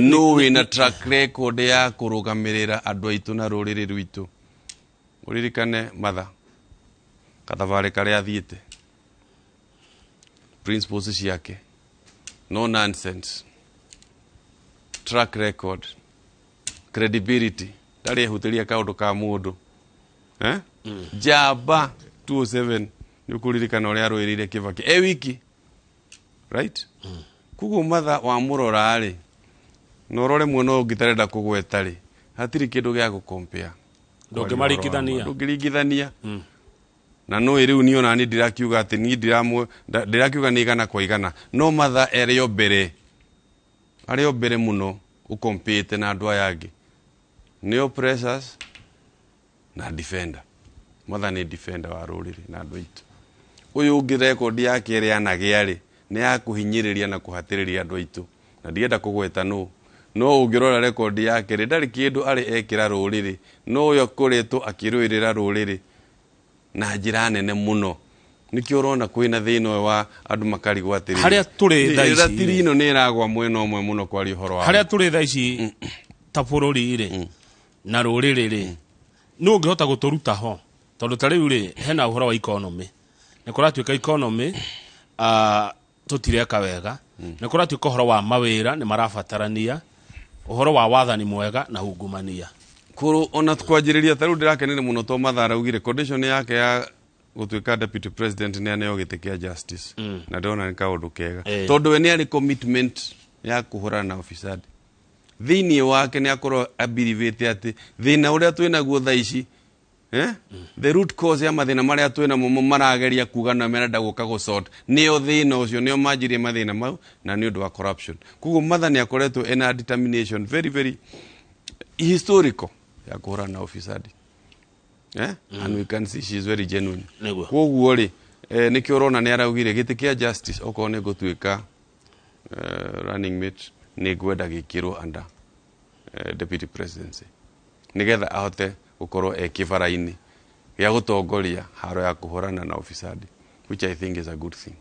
Nũ wĩna track record ya kũrũgamĩrĩra andũ aitũ na rũrĩrĩ rwitũ? Ũririkane Matha kathabarĩ karĩa athiĩte, principles ciake, no nonsense, track record, credibility, ndarĩ ehutĩria kaũndũ ka mũndũ, eh? Njamba 207, nĩ ũkũririkana ũrĩa arũĩrĩire Kĩbakĩ e wiki, right? Koguo Matha wamũrora rĩ, na ũrore mwena ũyũ ũngĩ tarenda kũgweta rĩ, hatirĩ kĩndũ gĩa gũkompea. Ndũngĩmaringithania. Ndũngĩringithania. Na no rĩu niĩ ona niĩ ndirakiuga atĩ niĩ ndirakiuga nĩ 100%, no Matha arĩ o mbere, arĩ o mbere mũno ũkompĩte na andũ aya angĩ. Nĩo pressures na defender. Matha nĩ defender wa rũrĩrĩ na andũ aitũ. Ũyũ ũngĩ, record yake ĩrĩa anagĩa rĩ, nĩ ya kũhinyĩrĩria na kũhatĩrĩria andũ aitũ, na ndienda kũgweta nũ, no ũngĩrora record yake rĩ, ndarĩ kĩndũ arĩ ekĩra rũrĩrĩ. No ũyũ akoretwo akĩrũĩrĩra rũrĩrĩ na njĩra nene mũno. Nĩkĩo ũrona kwĩna thĩna ũyũ wa andũ makarigwo atĩrĩrĩ, Harĩa tũrĩ thaa ici ratiri ĩno nĩ ĩragwa mwena ũmwe mũno kwaria ũhoro wa Harĩa tũrĩ thaa ici ta bũrũri rĩ na rũrĩrĩ rĩ, nũ ũngĩhota gũtũruta ho? Tondũ ta rĩu rĩ, hena ũhoro wa economy, nĩ kũratuĩka economy tũtireka wega, nĩ kũratuĩka ũhoro wa mawĩra nĩ marabatarania, ũhoro wa wathani mwega na ungumania. Kũrũ ona kwanjĩrĩria ta rĩu ndĩrakenire mũno to Matha araugire condition yake ya gũtuĩka deputy president nĩ aneo gĩtĩ kĩa justice, na ndĩrona nĩ kaũndũ kega, tondũ we nĩ arĩ commitment ya kũhũrana na ufisadi thĩinĩ wake. Nĩ akorwo abirivĩte atĩ thĩna ũrĩa twĩnaguo thaa ici, the root cause ya mathĩna marĩa twĩnamo, mo marageria kuga na marenda gũka gũsort, nĩo thĩna ũcio, nĩo manjirie mathĩna mau, na nĩ ũndũ wa corruption. Koguo Matha nĩ akoretwo ena determination very very historical. Ya kũhũrana na ufisadi, eh? And we can see she is very genuine. Koguo rĩ, nĩkĩo ũrona nĩ araugire gĩtĩ kĩa justice, okorwo nĩ gũtuĩka running mate, nĩ ngwenda gĩkĩrwo under deputy presidency, nĩgetha ahote gũkorwo e kĩbara-inĩ gĩa gũtongoria haro ya kũhũrana na ufisadi, which I think is a good thing.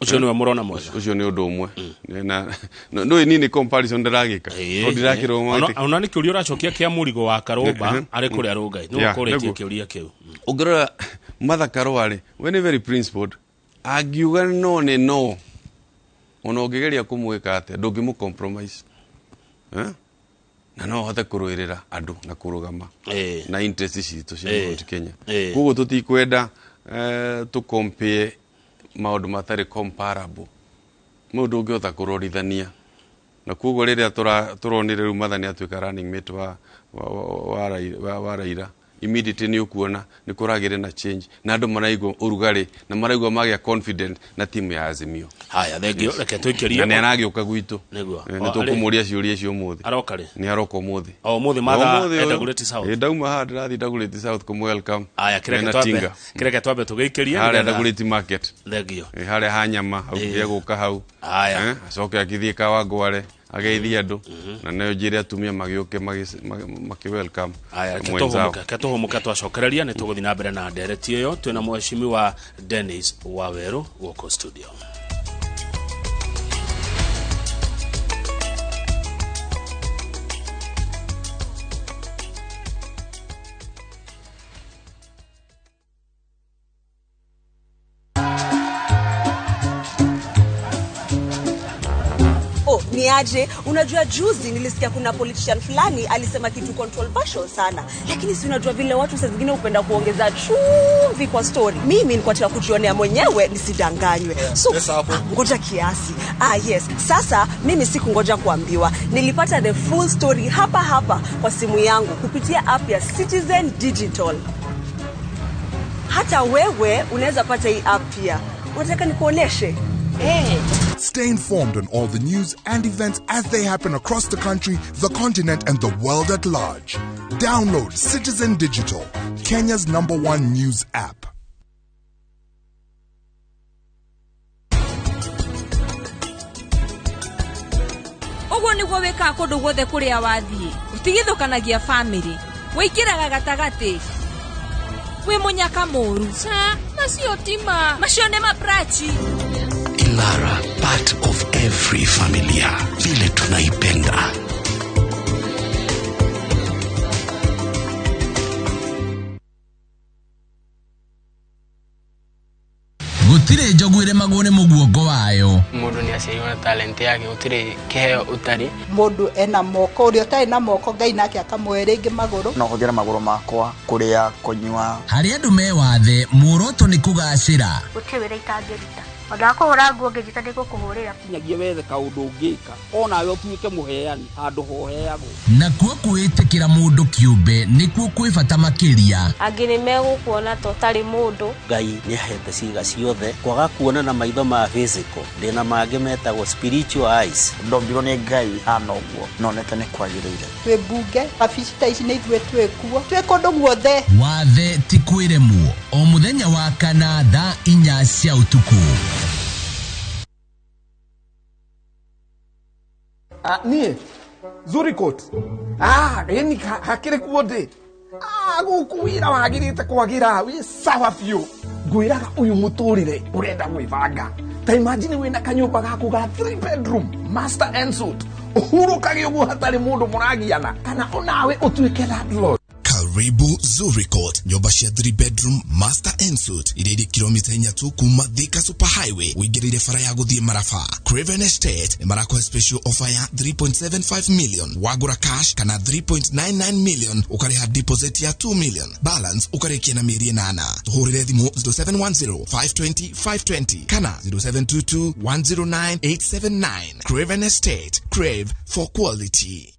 Ũcio nĩwe mũrona mwega? Ũcio nĩ ũndũ ũmwe. Na no niĩ nĩ comparison ndĩragĩka, tondũ ndirakĩrwo. Ona nĩ kĩũria ũracokia kĩa mũrigo wa Karũmba arĩ kũrĩa Rũngai, nĩ ũkũrĩtie kĩũria kĩu. Ũngĩrora Martha Karũa rĩ, we nĩ very principled. Angiuga no nĩ no, ona ũngĩgeria kũmwĩka atĩa, ndũngĩmũ compromise, eh? Na no ahote kũrũĩrĩra andũ na kũrũgama na interest citũ cia Mount Kenya. Koguo tũtikwenda tũ compare maũndũ matarĩ comparable, mũndũ ũngĩhota kũrorithania. Na koguo rĩrĩa tũronire rĩu Martha nĩ atuĩka running mate wa Raila, immediately nĩ ũkuona nĩ kũragĩre na change, na andũ maraigua ũrugarĩ na maraigua magĩa confident na timu ya Azimio. Haya, thengio, reke tũikĩrie. Na nĩ aragĩũka gwitũ. Nĩguo. Nĩ tũkũmũria ciũria icio ũmũthĩ. Aroka rĩ? Nĩ aroka ũmũthĩ. O ũmũthĩ Martha e Dagoretti South? Ĩ, ndauma haha ndĩrathiĩ Dagoretti South kũmũ welcome. Aya, Mena tinga. kĩreke twambe tũgĩikĩrie. Harĩa Dagoretti Market. Thengio. Harĩa ha nyama hau, gũka hau. Haya. Acoke akĩthiĩ Kawangware ageithie andũ, na nĩyo njĩre atumia magĩũke makĩ welcome Aya, mwenzao. Reke tũhũmũke, twacokereria nĩ tũgũthiĩ na mbere na ndereti ĩyo. Twĩna mheshimiwa Dennis Waweru gũkũ studio. Oh, ni aje? Unajua juzi nilisikia kuna politician fulani alisema kitu controversial sana. Lakini si unajua vile watu saa zingine hupenda kuongeza chumvi kwa story. Mimi nilikuwa nataka kujionea mwenyewe nisidanganywe. So, ngoja kiasi. Ah, yes. Sasa mimi sikungoja kuambiwa. Nilipata the full story hapa hapa kwa simu yangu kupitia app ya Citizen Digital. Hata wewe unaweza pata hii app pia. Unataka nikuoneshe? Hey. Stay informed on all the news and events as they happen across the country, the continent, and the world at large. Download Citizen Digital, Kenya's #1 news app. Ũguo nĩguo wĩkaga kũndũ guothe kũrĩa wathiĩ, ũtigithũkanagia famĩlĩ, wĩingĩraga gatagatĩ, wĩ mũnyaka mũru. Ca, macio ti ma, macio nĩ maprachi. Ilara, part of every familia, vile tunaipenda. Gũtirĩ njogu ĩremagwo nĩ mũguongo wayo. Mũndũ nĩ aciarirwo na talent yake, gũtirĩ kĩheo ũtarĩ. Mũndũ ena moko, ũrĩa ũtarĩ na moko Ngai nake akamũhe rĩngĩ magũrũ. No hũthĩre magũrũ makwa kũrĩa, kũnyua. Harĩ andũ me wathe, muoroto nĩ kũgacĩra. Gũtirĩ wĩra itangĩruta. Ona wakũhũra nguo ngĩnjĩta nĩngũkũhũrĩra. Kinyagia wethe kaũndũ ũngĩka onawe ũtuĩke mũheani handũ hoheagwo. Nakuo kwĩĩtĩkĩra mũndũ kĩũmbe nĩkuo kwĩ bata makĩria. Angĩ nĩ megũkuona ta ũtarĩ mũndũ. Ngai nĩ ahete ciĩga ciothe, kwaga kuona na maitho ma physical, ndĩna mangĩ metagwo spiritual eyes. Ndombirwo nĩ Ngai hana ũguo, nonete nĩ kwagĩrĩire. Twĩ mbunge, wabici ta ici nĩ ithuĩ twĩ kuo, twĩ kũndũ guothe. Wathe ti kwĩremwo, o mũthenya wa kana thaa 4 cia ũtukũ. Niĩ Zurikot, ĩni hakĩrĩ kuo ndĩ gũkũ wĩra wagĩrĩte kwagĩra wĩ sawa biũ. Ngwĩraga ũyũ mũtũrĩre ũrenda gwĩbanga. Ta imagine wĩna kanyũmba gaku ga 3 bedroom master and suite, ũhurũkage ũguo hatarĩ mũndũ mũragiana, kana onawe ũtuĩke landlord. Karibu Zurikot, nyumba cia 3 bedroom master and suite iria irĩ kilomita 4 tu kuma Thika Super Highway ũingĩrĩire bara ya gũthiĩ Maraba. Craven Estate nĩ marakũhe special offer ya 3.75 million wagũra cash, kana 3.99 million ũkarĩha deposit ya 2 million, balance ũkarĩkia na mĩeri 8. Tũhũrĩre thimũ 0710 520 520 kana 0722 109 879. Craven Estate, crave for quality.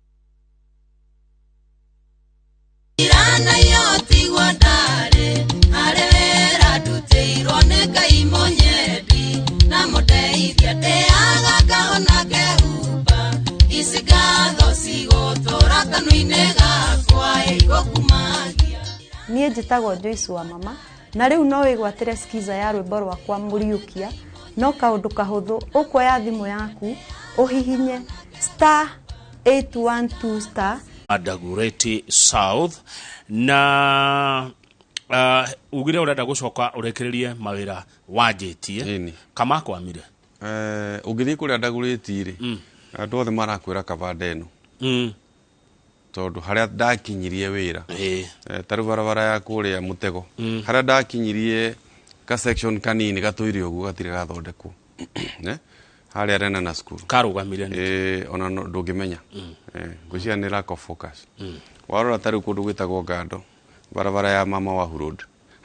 Irana yotigwa ndare arewera nduteirwo nĩ Ngai mũnyendi na mũndeithia ndeaga ngahona ngehumba ici ngatho cigũtũra kanua-inĩ gakwa. Niĩ njĩtagwo Joyce wa mama na rĩu no wĩgwatĩre skiza ya rwĩmbo rwakwa Mũriũkia. No kaũndũ kahũthũ, ũkuoya thimũ yaku ũhihinye star 812 star Dagoretti South na ugire urenda gucoka urekererie mawira wanjitie kama kwamire. Ũngĩthiĩ kũrĩa Dagoretti rĩ, andũ othe marakwĩra kaba ndeno. Tondũ harĩa ndakinyirie wĩra, ta rĩu barabara ya kũrĩa mũtego, harĩa ndakinyirie ka section kanini gatũire ũguo gatirĩ gathondekwo. Harĩa rena na school karugamire nĩ ona ndũngĩmenya. Ngwĩciria nĩ lack of focus. Warora ta rĩu kũndũ gwĩtagwo Ngando, barabara ya Mama Wahu Road,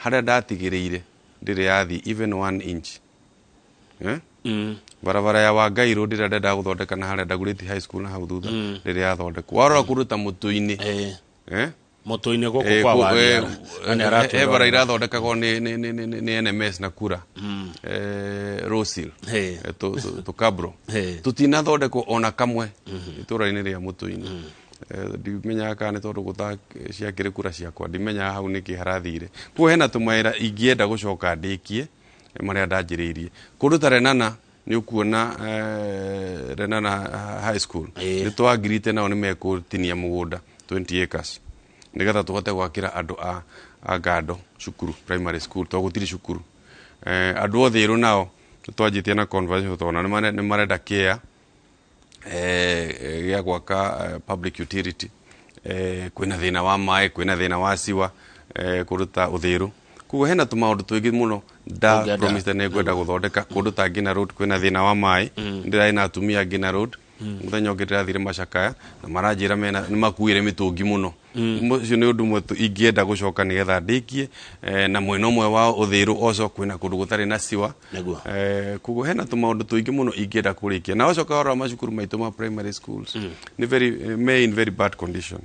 harĩa ndatigĩrĩire ndĩrĩ yathiĩ even 1 inch. Barabara ya Wangai Road ĩrĩa ndendaga gũthondeka na harĩa Dagoretti High School na hau thutha ndĩrĩ yathondekwo. Warora kũndũ ta mũtũ-inĩ, mũtũ-inĩ gũkũ kwa Waria, he bara irathondekagwo nĩ NMS na kura, Rosil, tũkabro tũtinathondekwo ona kamwe itũra-inĩ rĩa mũtũ-inĩ. Ndimenyaga kana nĩ tondũ gũta ciakĩrĩ kura ciakwa, ndimenyaga hau nĩkĩ harathire. Koguo hena tũmawĩra ingĩenda gũcoka ndĩkie marĩa ndanjĩrĩirie. Kũndũ ta Renana nĩ ũkuona Renana High School nĩ twagirite nao nĩ mekũtinia mũgũnda 20 acres nĩgetha tũhote gwakĩra andũ a Ngando cukuru, primary school, tondũ gũtirĩ cukuru. Andũ othe ĩrũ nao twanjĩtie na conversation tondũ nĩ marenda care gĩa gwaka public utility. Kwĩna thĩna wa maĩ, kwĩna thĩna wa siwa kũndũ ta Ũthĩrũ. Koguo hena tũmaũndũ tũingĩ mũno nda promise nĩ ngwenda gũthondeka. Kũndũ ta Ngina Road kwĩna thĩna wa maĩ, ndĩrarĩ na atumia Ngina Road mũthenya ũngĩ ndĩrathire macakaya na maranjĩra mena nĩ makuire mĩtũngi mũno. Ũcio nĩ ũndũ ũmwe ingĩenda gũcoka nĩgetha ndĩkie. Na mwena ũmwe wa Ũthĩrũ oco kwĩna kũndũ gũtarĩ na siwa. Koguo hena tũmaũndũ tũingĩ mũno ingĩenda kũrĩkia. Na ũcoka warora macukuru maitũ ma primary schools nĩ very may in very bad condition.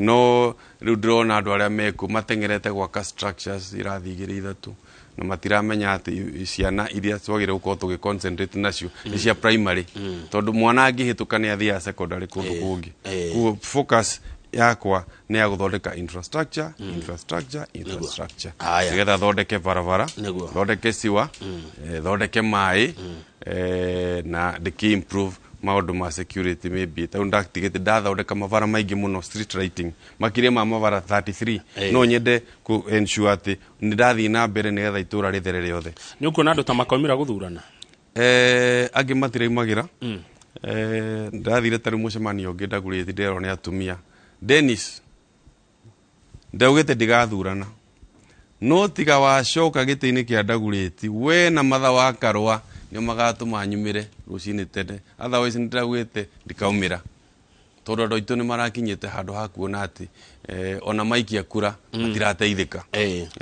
No rĩu ndĩrona andũ arĩa mekuo mateng'erete gwaka structures irathi igĩrĩ ithatũ na matiramenya atĩ ciana iria twagĩrĩire gũkorwo tũgĩ concentrate nacio nĩ cia primary, tondũ mwana angĩhĩtũka nĩ athiaga secondary kũndũ kũngĩ. Koguo focus yakwa nĩ ya gũthondeka infrastructure, infrastructure, infrastructure, nĩgetha thondeke barabara, thondeke siwa, thondeke maĩ, na ndĩkĩ improve maũndũ ma security maybe. Tondũ ndatigĩte ndathondeka mabara maingĩ mũno street lighting makĩria ma mabara 33, no nyende ku ensure atĩ nĩ ndathiĩ na mbere nĩgetha itũra rĩthere rĩothe. Nĩ ũkuona andũ ta makaumĩra gũthurana? Angĩ matiraumagĩra. Ndathire ta rĩu mũcemanio ũngĩ Dagoretti nderwo nĩ atumia, Dennis ndaugĩte ndigathurana, no tiga wacoka gĩtĩ-inĩ kĩa Dagoretti we na Matha wa Karũa nĩo magatũma nyumĩre rũcinĩ tene, otherwise nĩ ndĩraugĩte ndikaumĩra, tondũ andũ aitũ nĩ marakinyĩte handũ ha kuona atĩ ona maikia kura matirateithĩka.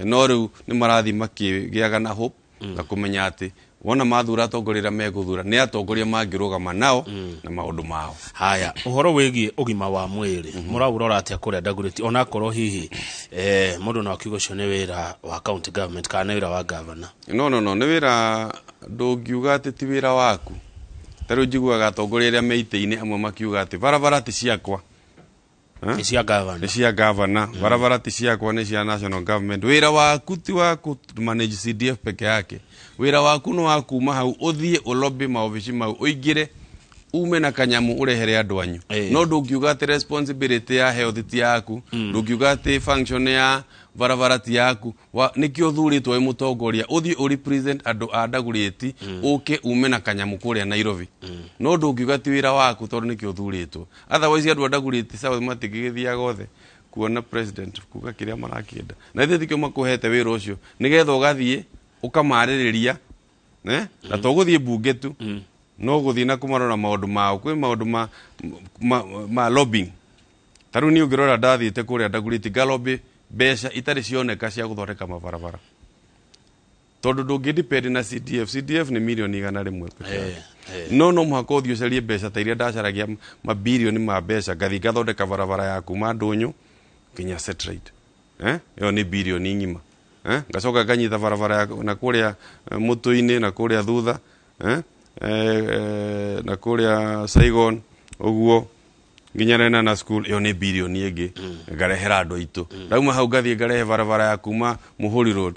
No rĩu nĩ marathiĩ makĩgĩaga na hope na kũmenya atĩ wona mathura atongoria arĩa megũthura nĩ atongoria mangĩrũgama nao na maũndũ mao. Haya, ũhoro wĩgiĩ ũgima wa mwĩrĩ mũraũrora atĩa kũrĩa Dagoretti, onakorwo hihi mũndũ no akiuga ũcio nĩ wĩra wa county government kana nĩ wĩra wa governor? No, nĩ wĩra ndũngiuga atĩ ti wĩra waku. Ta rĩu njiguaga atongoria arĩa me itĩ-inĩ amwe makiuga atĩ barabara ti ciakwa, nĩ cia governor, nĩ cia governor, barabara ti ciakwa nĩ cia national government. Wĩra waku ti wa kũ manage CDF peke yake, wĩra waku nĩ wa kuma hau ũthiĩ ũlobby maobici mau, ũingĩre ume na kanyamu ũrehere andũ anyu. No ndũngiuga atĩ responsibility ya health ti yaku, ndũngiuga atĩ function ya barabara ti yaku. Nĩkĩo ũthurĩtwo wĩ mũtongoria ũthiĩ ũ represent andũ a Dagoretti, ũke ume na kanyamu kũrĩa Nairobi. No ndũngiuga ti wĩra waku tondũ nĩkĩo ũthurĩtwo. Otherwise andũ a Dagoretti South matingĩgĩthiaga othe kuona president kuga kĩrĩa marakĩenda, na ithuĩ tikĩo makũhete wĩra ũcio nĩgetha ũgathiĩ ũkamarĩrĩria, na to gũthiĩ mbunge tu, no gũthiĩ na kũmarora maũndũ mao. Kwĩ maũndũ ma lobbying. Ta rĩu niĩ ũngĩrora ndathiĩte kũrĩa Dagoretti ngalobby mbeca itarĩ cioneka cia gũthondeka mabarabara, tondũ ndũngĩ depend na CDF. CDF nĩ mirioni 100 peke yake. No mũhaka ũthiĩ ũcarie mbeca ta iria ndacaragia mabirioni ma mbeca, ngathiĩ ngathondeka barabara ya kuma Ndũnyũ nginya Satellite. Ĩyo nĩ birioni ng'ima. Ngacoka nganyita barabara ya na kũrĩa mũtũ-inĩ na kũrĩa thutha, na kũrĩa Saigon ũguo. Nginya Lenana School ĩyo nĩ birioni ĩngĩ ngarehera andũ aitũ. Ndauma hau ngathiĩ ngarehe barabara ya kuma Muhuri Road,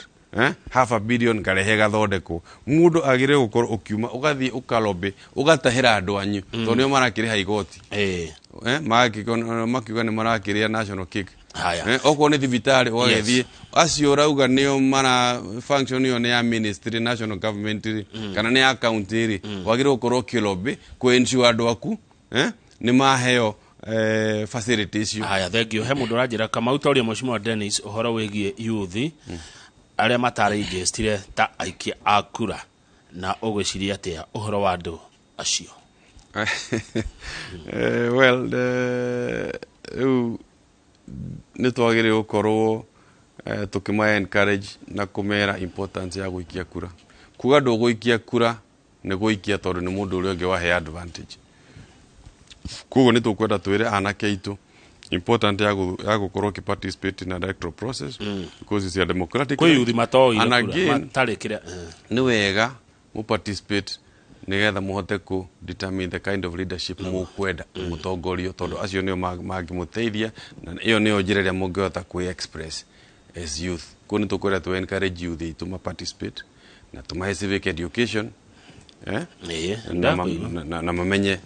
half a billion ngarehe gathondekwo. Mũndũ agĩrĩire gũkorwo ũkiuma ũgathiĩ ũkalobĩ ũgatahĩra andũ anyu, tondũ nĩo marakĩrĩha igoti. Makiuga nĩ marakĩrĩa national cake. Haya. Okorwo nĩ thibitarĩ ũgagĩthiĩ acio ũrauga nĩo mara function ĩyo nĩ ya ministry, national government rĩ, kana nĩ ya county rĩ, wagĩrĩirwo gũkorwo ũkĩlobby kũ ensure andũ aku nĩ maheo facility icio. Haya, thank you. He mũndũ ũranjĩra Kamau toria Mheshimiwa Dennis ũhoro wĩgiĩ youth arĩa matarĩnjĩstire ta aikia a kura, na ũgwĩciria atĩa ũhoro wa andũ acio? Well, rĩu nĩ twagĩrĩirwo gũkorwo tũkĩma encourage na kũmera importance ya gũikia kura. Kuga ndũgũikia kura nĩ gũikia tondũ nĩ mũndũ ũrĩa ũngĩ wahe advantage. Koguo nĩ tũkwenda twĩre anake aitũ important ya gũkorwo ũkĩ participate in electoral process, because it's a democratic Kwĩ right. yuthi matoire And kura, again, matarĩ kĩrĩa, nĩ wega mũ participate nigetha mũhote kũ determine the kind of leadership mũkwenda mũtongorio, tondũ acio nĩo mangĩmũteithia, na ĩyo nĩyo njĩra ĩrĩa mũngĩhota kwĩ express as youth. Koguo nĩ tũkwenda tũ encourage youth aitũ ma participate na tũmahe civic education, Ndakũigua. na mamenye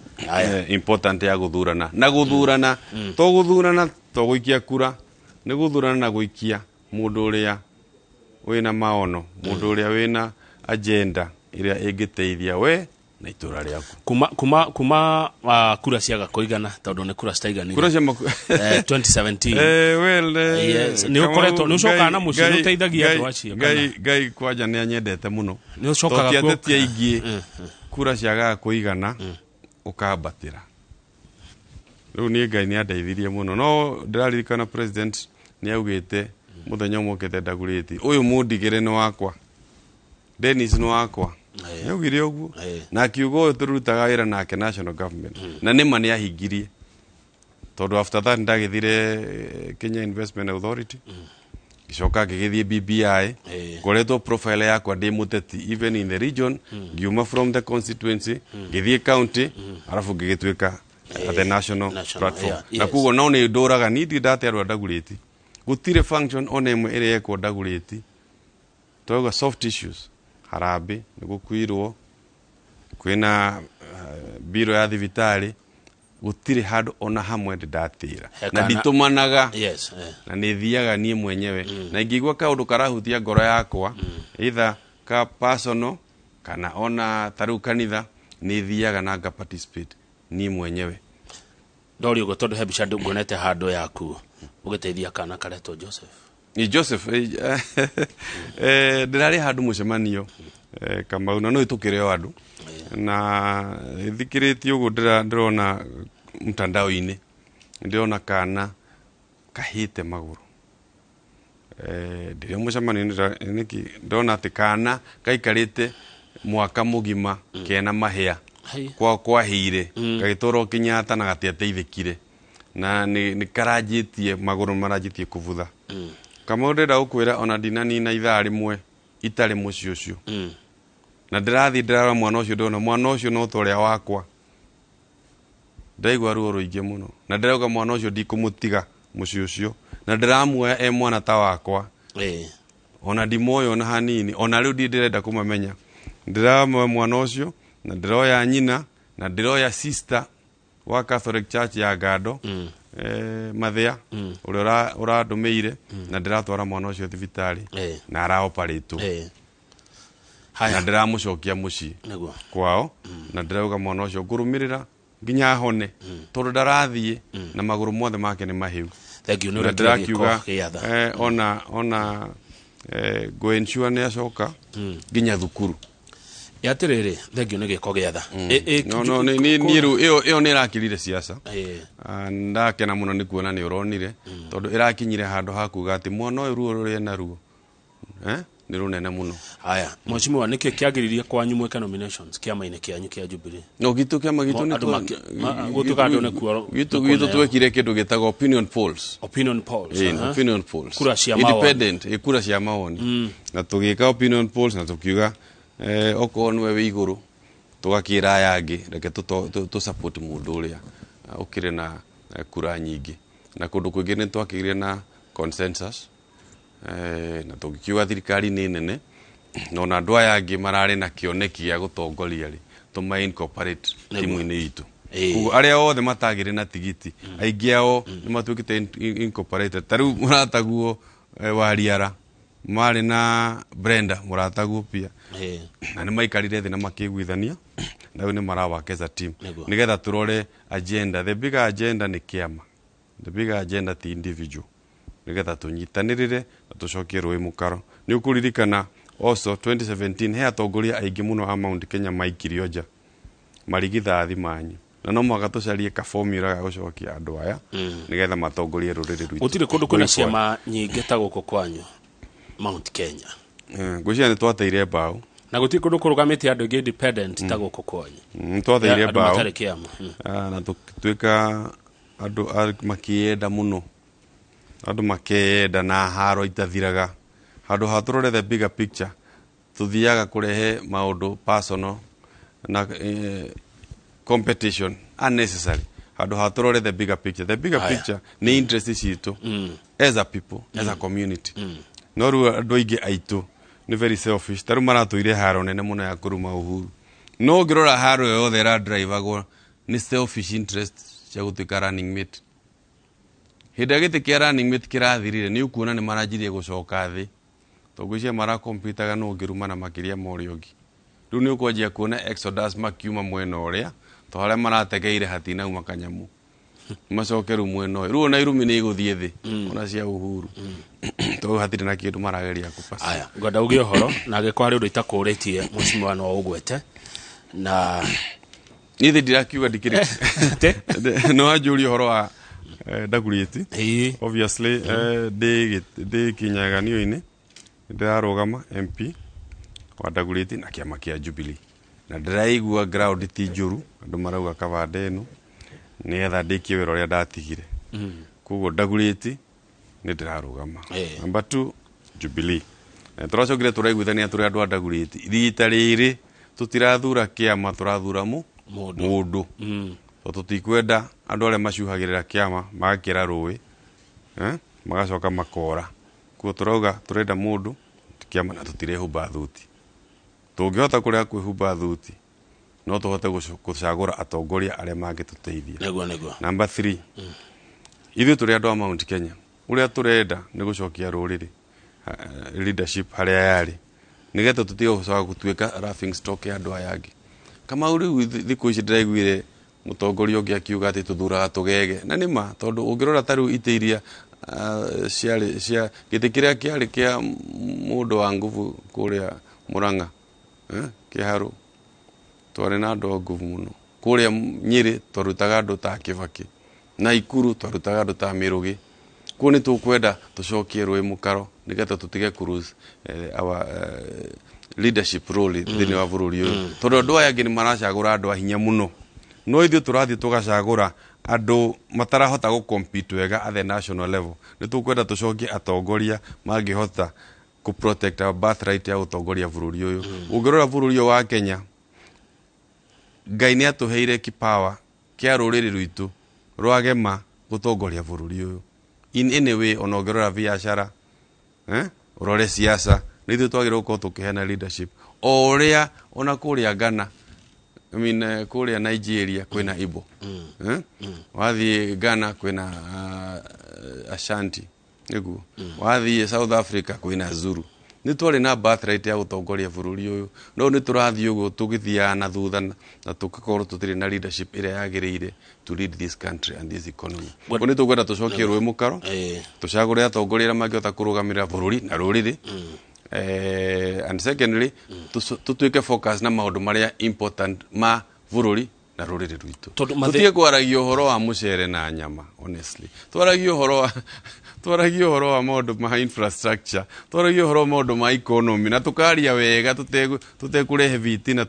important ya gũthurana na gũthurana, to gũthurana to gũikia kura, nĩ gũthurana na gũikia mũndũ ũrĩa wĩna maono, mũndũ ũrĩa wĩna agenda ĩrĩa ĩngĩteithia we na itũra rĩaku. Kuma kura ciaga kũigana, tondũ nĩ kura citaiganire. Kura cia 2017. Well, Yes. Nĩ ũkoretwo, nĩ ũcokaga na mũciĩ, nĩ ũteithagia andũ acio, kana? Ngai kwanja nĩ anyendete mũno. Nĩ ũcokaga Tondũ ti kuo- ateti aingĩ kura ciagaga kũigana ũkambatĩra. Rĩu niĩ Ngai nĩ andeithirie mũno, no ndĩraririkana president nĩ augĩte mũthenya ũmwe okĩte ndagurĩti, ũyũ mũndigĩre nĩ wakwa, Dennis nĩ wakwa. Nĩ augire ũguo na akiuga ũyũ tũrutaga wĩra nake national government, na nĩma nĩ ahingirie, tondũ after that ndagĩthire Kenya Investment Authority, ngĩcoka ngĩgĩthiĩ BBI. Ngoretwo profile yakwa ndĩ mũteti even in the region, ngiuma from the constituency ngĩthiĩ county, arabu ngĩgĩtuĩka at the national National, platform. Na koguo no nĩ ndũraga niĩ ndirĩ ndate andũ a Ndagurĩti, gũtirĩ function ona ĩmwe ĩrĩa yekwo Ndagurĩti. Twauga soft issues, harambĩ nĩ gũkuirwo, kwĩna biro ya thibitarĩ, gũtirĩ handũ ona hamwe ndĩ ndatĩra. He Na nditũmanaga. Yes, Na nĩ thiaga niĩ mwenyewe, na ingĩigua kaũndũ karahutia ngoro yakwa, either ka personal kana ona ta rĩu kanitha, nĩ thiaga na nga participate niĩ mwenyewe. Ndori ũguo tondũ he mbica nguonete handũ yaku ũgĩteithia kana karetwo Joseph. Ni Joseph, ndĩrarĩ handũ mũcemanio, Kamau, na no ĩtũkĩre o andũ na thikĩrĩtie ũguo ndĩrona mtandao-inĩ, ndĩrona kana kahĩte magũrũ. Ndĩrĩ mũcemanio-inĩ nĩkĩ ndĩrona atĩ kana gaikarĩte mwaka mũgima kena mahĩa. Hai. Kwa kwahĩire, gagĩtwarwo Kenyatta na gatiateithĩkire, na nĩ karanjĩtie magũrũ maranjĩtie kũbutha. Kamau, ndĩrenda gũkwĩra ona ndinanina ithaa rĩmwe itarĩ mũciĩ ũcio, na ndĩrathiĩ ndĩrarora mwana ũcio, ndĩrona mwana ũcio no ta ũrĩa wakwa, ndaigua ruo rũingĩ mũno, na ndĩrauga mwana ũcio ndikũmũtiga mũciĩ ũcio, na ndĩramuoya e mwana ta wakwa. Ona ndimoĩ ona hanini, ona rĩu ndirĩ ndĩrenda kũmamenya. Ndĩramuoya mwana ũcio na ndĩroya nyina na ndĩroya sister wa Catholic Church ya Ngando, Mathĩa, ũrĩa ũrandũmĩire, na ndĩratwara mwana ũcio thibitarĩ na araoparĩtwo, na ndĩramũcokia mũciĩ kwao, na ndĩrauga mwana ũcio ngũrũmĩrĩra nginya ahone, tondũ ndarathiĩ na magũrũ mothe make nĩ mahĩu. Thank you, nĩ Na ũrekire ndĩrakiuga, gĩko gĩa tha. Ona ngũ ensure nĩ acoka nginya thukuru. Ĩ atĩrĩrĩ, thank you nĩ gĩko gĩa tha. No, no, niĩ rĩu ĩyo nĩ ĩrakirire siasa. Ndakena mũno nĩ kuona nĩ ũronire, tondũ ĩrakinyire handũ ha kuga atĩ mwana ũyũ ruo rũrĩa ena ruo, nĩ rũnene mũno. Haya, mheshimiwa, nĩkĩ kĩagĩrĩrie kwanyu mwĩke nominations kĩama-inĩ kĩanyu kĩa Jubilee? No, gitũ kĩama gitũ nĩ Andũ gũtuĩka andũ nĩ kuo- nĩ gitũ kuoneo. twekire kĩndũ gĩtagwo opinion polls. Opinion polls, aha. Opinion polls. Kura cia mawoni. Independent, kura cia mawoni. Na tũgĩka opinion polls na tũkiuga, okorwo nĩwe wĩ igũrũ, tũgakĩra aya angĩ reke tũ support mũndũ ũrĩa ũkĩrĩ na Kura nyingĩ na kũndũ kũingĩ nĩ twakĩgire na consensus, na tũngĩkiuga thirikari nĩ nene, na ona andũ aya angĩ mararĩ na kĩoneki gĩa gũtongoria rĩ, tũma incorporate timu-inĩ itũ. Koguo arĩa othe matagĩrĩ na tigiti, aingĩ ao nĩ matuĩkĩte incorporated. Ta rĩu mũrataguo Wariara marĩ na Brenda mũrataguo pia, na nĩ maikarire thĩ na makĩiguithania, na rĩu nĩ marawork as a team nĩgetha tũrore agenda. The bigger agenda nĩ kĩama, the bigger agenda ti individual, nĩgetha tũnyitanĩrĩre na tũcokie rũĩ mũkaro. Nĩ ũkũririkana also 2017 he atongoria aingĩ mũno a Mount Kenya maikirio nja marigithathi manyu, na no mũhaka tũcarie ka formula ga gũcokia andũ aya nĩgetha matongorie rũrĩrĩ rwitũ. Gũtirĩ kũndũ kwĩna Going forward. ciama nyingĩ ta gũkũ kwanyu Mount Kenya. Ngwĩciria nĩ twateire mbaũ. Na gũtirĩ kũndũ kũrũgamĩte andũ aingĩ independent ta gũkũ kwanyu. Twateire Andũ mbaũ. matarĩ kĩama. Ah, na tũgĩtuĩka andũ makĩenda mũno, andũ makeyenda na haro itathiraga. Handũ ha tũrore the bigger picture, tũthiaga kũrehe maũndũ personal na competition unnecessary, handũ ha tũrore the bigger picture. The bigger picture nĩ interest citũ as a people, as a community. No rĩu andũ aingĩ aitũ nĩ very selfish. Ta rĩu maratũire haro nene mũno ya kũruma Uhuru, no ũngĩrora haro ĩyo yothe ĩradrivagwo nĩ selfish interest cia gũtuĩka running mate. Hĩndĩ ĩrĩa gĩtĩ kĩa running mate kĩrathirire, nĩ ũkuona nĩ maranjirie gũcoka thĩ, tondũ ngwĩciria marakompitaga no ũngĩrumana makĩria ma ũrĩa ũngĩ. Rĩu nĩ ũkwanjia kuona exodus makiuma mwena ũrĩa, to harĩa marategeire hatinauma kanyamu, macoke rĩu mwena ũyũ. Rĩu ona irumi nĩ igũthiĩ thĩ, ona cia Uhuru, tondũ hatirĩ na kĩndũ marageria kũpass. Aya, ngwenda uge ũhoro na angĩkorwo harĩ ũndũ itakũrĩtie, mũcimwa no ũgwete na Niĩ thĩ ndirakiuga ndikĩrĩ no wanjũria ũhoro wa Dagoretti. Obviously, ndĩ kĩnyaganio-inĩ, ndĩrarũgama MP wa Dagoretti na kĩama kĩa Jubilee, na ndĩraigua ground ti njũru, andũ marauga kabanda ĩno nĩgetha ndĩkie wĩra ũrĩa ndatigire. Koguo Dagoretti nĩ ndĩrarũgama. Number two, Jubilee. Tũracokire tũraiguithania tũrĩ andũ a Dagoretti, rita rĩrĩ tũtirathura kĩama, tũrathura Mũndũ. Mũndũ. To tũtikwenda andũ arĩa macuhagĩrĩra kĩama magakĩra rũĩ, magacoka makora. Koguo tũrauga tũrenda mũndũ ti kĩama, na tũtirehumba thuti. Tũngĩhota kũrega kwĩhumba thuti, no tũhote gũcagũra atongoria arĩa mangĩtũteithia. Nĩguo nĩguo. Number three, ithuĩ tũrĩ andũ a Mount Kenya, ũrĩa tũrenda nĩ gũcokia rũrĩrĩ leadership harĩa yarĩ, nĩgetha tũtige gũcoka gũtuĩka laughing stock ya andũ aya angĩ. Kamau, rĩu thikũ ici ndĩraiguire mũtongoria ũngĩ akiuga atĩ tũthuraga tũgege, na nĩ ma, tondũ ũngĩrora ta rĩu itĩ iria ciarĩ cia gĩtĩ kĩrĩa kĩarĩ kĩa mũndũ wa nguvu kũrĩa Murang'a, Kĩharũ, twarĩ na andũ a nguvu mũno. Kũrĩa Nyĩrĩ twarutaga andũ ta Kĩbakĩ, na Ikuru twarutaga andũ ta Mĩrũgĩ. Kuo nĩ tũkwenda tũcokie rũĩ mũkaro nĩgetha tũtige kũ lose our leadership role thĩinĩ wa bũrũri ũyũ, tondũ andũ aya angĩ nĩ maracagũra andũ a hinya mũno, no ithuĩ tũrathiĩ tũgacagũra andũ matarahota gũ compete wega at the national level. Nĩ tũkwenda tũcokie atongoria mangĩhota kũ protect our birthright ya gũtongoria bũrũri ũyũ. Ũngĩrora bũrũri ũyũ wa Kenya, Ngai nĩ atũheire kipawa kĩa rũrĩrĩ rwitũ rwagema gũtongoria bũrũri ũyũ in any way. Ona ũngĩrora biacara, ũrore siasa, nĩ ithuĩ twagĩrĩirwo gũkorwo tũkĩheana leadership, o ũrĩa ona kũrĩa Ghana, I mean, kũrĩa Nigeria kwĩna Igbo, eh? Wathiĩ Ghana kwĩna Ashanti, nĩguo wathiĩ South Africa kwĩna Zulu. Nĩ twarĩ na birthright ya gũtongoria bũrũri ũyũ, no nĩ tũrathiĩ ũguo tũgĩthiaga na thutha na tũgakorwo tũtirĩ na leadership ĩrĩa yagĩrĩire to lead this country and this economy. Koguo nĩ tũkwenda tũcokie rũĩ mũkaro, tũcagũre atongoria arĩa mangĩhota kũrũgamĩrĩra bũrũri na rũrĩrĩ. And secondly, tũtuĩke focus na maũndũ marĩa important ma bũrũri na rũrĩrĩ rwitũ. Tondũ Tũtige kwaragia ũhoro wa mũcere na nyama. Honestly, twaragia ũhoro wa maũndũ ma infrastructure, twaragia ũhoro wa maũndũ ma economy, na tũkaria wega tũtekũrehe vitina,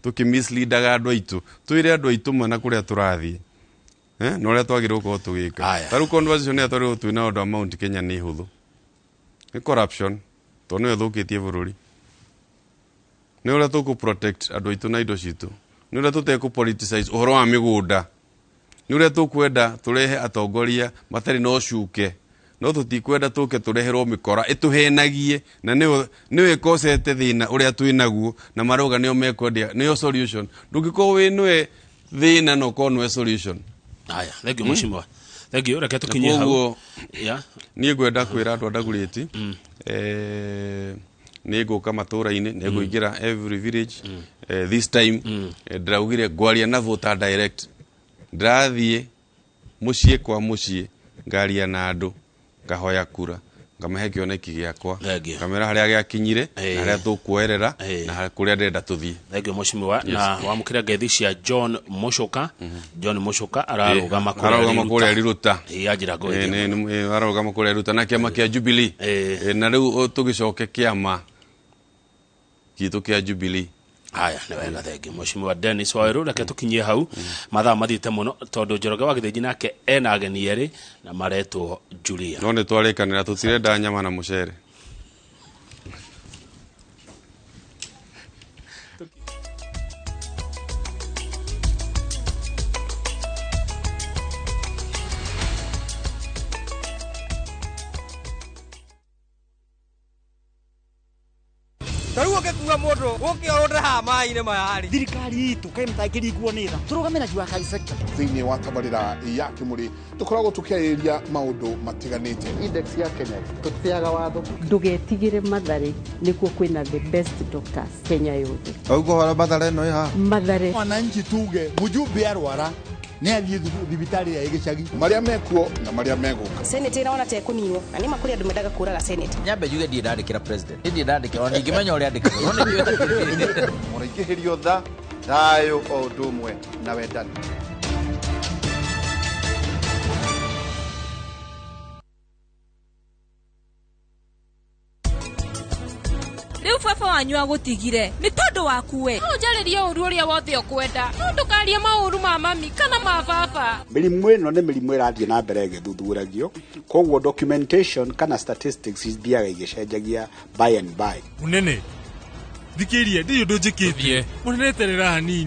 tũkĩmisleadaga andũ aitũ. Twĩre andũ aitũ ma na kũrĩa tũrathiĩ, na ũrĩa twagĩrĩirwo gũkorwo tũgĩka. Ta rĩu conversation ĩrĩa twagĩrĩirwo twĩ na andũ a Mount Kenya nĩ hũthũ, nĩ corruption, tondũ nĩyo ĩthũkĩtie bũrũri, nĩ ũrĩa tũkũ protect andũ aitũ na indo citũ, nĩ ũrĩa tũtekũ politicize ũhoro wa mĩgũnda. Nĩ ũrĩa tũkwenda tũrehe atongoria matarĩ na ũcuke, no tũtikwenda tũke tũreherwo mĩkora ĩtũhenagie, na nĩyo ĩkocete thĩna ũrĩa twĩ naguo, na marauga nĩo mekwendia nĩyo solution. Ndũngĩkorwo wĩ nĩwe thĩna na ũkorwo nĩwe solution. Haya, thank you mheshimiwa. Thank you, reke tũkinyie hau. Yeah. Niĩ ngwenda kwĩra andũ a Dagoretti, nĩ ngũka matũra-inĩ, nĩ ngũingĩra every village. This time ndĩraugire ngwaria na voter direct. Ndĩrathiĩ mũciĩ kwa mũciĩ, ngaria na andũ, ngahoya kura, ngamahe kĩoneki gĩakwa, ngamera harĩa gĩakinyire na harĩa tũkuoerera na kũrĩa ndĩrenda tũthiĩ. Thank you mheshimiwa. Na wamũkĩra ngeithi cia John Mushoka. John Mushoka ararũgama kũrĩa Riruta. Anjĩra ngũithie. Ararũgama kũrĩa Riruta na kĩama kĩa Jubilee. Na rĩu tũgĩcoke kĩama gitũ kĩa Jubilee. Haya, nĩ wega, thank you mheshimiwa Dennis Waweru. Reke tũkinyie hau, mathaa mathiĩte mũno tondũ Njoroge wa Gĩthĩnji nake ena ageni erĩ na maretwo Julia. No nĩ twarĩkanĩra tũtirenda nyama na mũcere. Tarĩu ũngĩkua mũndũ ũke ũrũnde haha maĩ-inĩ maya rĩ. Thirikari itũ kaĩ mũtangĩringwo nĩ tha, tũrũgame na Jua Kali sector. Thĩinĩ wa tabarĩra ya Kĩmũrĩ tũkoragwo tũkĩarĩrĩria maũndũ matiganĩte. Index ya Kenya tũtĩaga watho. Ndũgetigĩre Mathare, nĩkuo kwĩna the best doctors Kenya yothe. Ũguo horo Mathare ĩno ĩ haha. Mathare. Mwananchi tuge mjumbe arwara nĩ athiĩ thibitarĩ ya gĩcagi. Marĩa mekuo na marĩa megũka. Senate ĩrona ta ĩkũninwo na nĩ ma kũrĩ andũ mendaga kũraga Senate. Nyambe njuge ndirĩ ndandĩkĩra president, ndirĩ ndandĩkĩra ona ndingĩmenya ũrĩa andĩkagwo, no nĩ mũraingĩhĩrio tha, thayũ o ũndũ ũmwe na wendani. Rĩu baba wanyu agũtigire nĩ tondũ waku we. No njarĩrie ũru ũrĩa wothe ũkwenda, no ndũkarie maũru ma mami kana ma baba. Mĩrimũ ĩno nĩ mĩrimũ ĩrathiĩ na mbere ĩgĩthuthuragio, koguo documentation kana statistics ithiaga igĩcenjagia by and by. Munene, thikĩrĩria, ndirĩ ũndũ njĩkĩte. Munene, eterera hanini.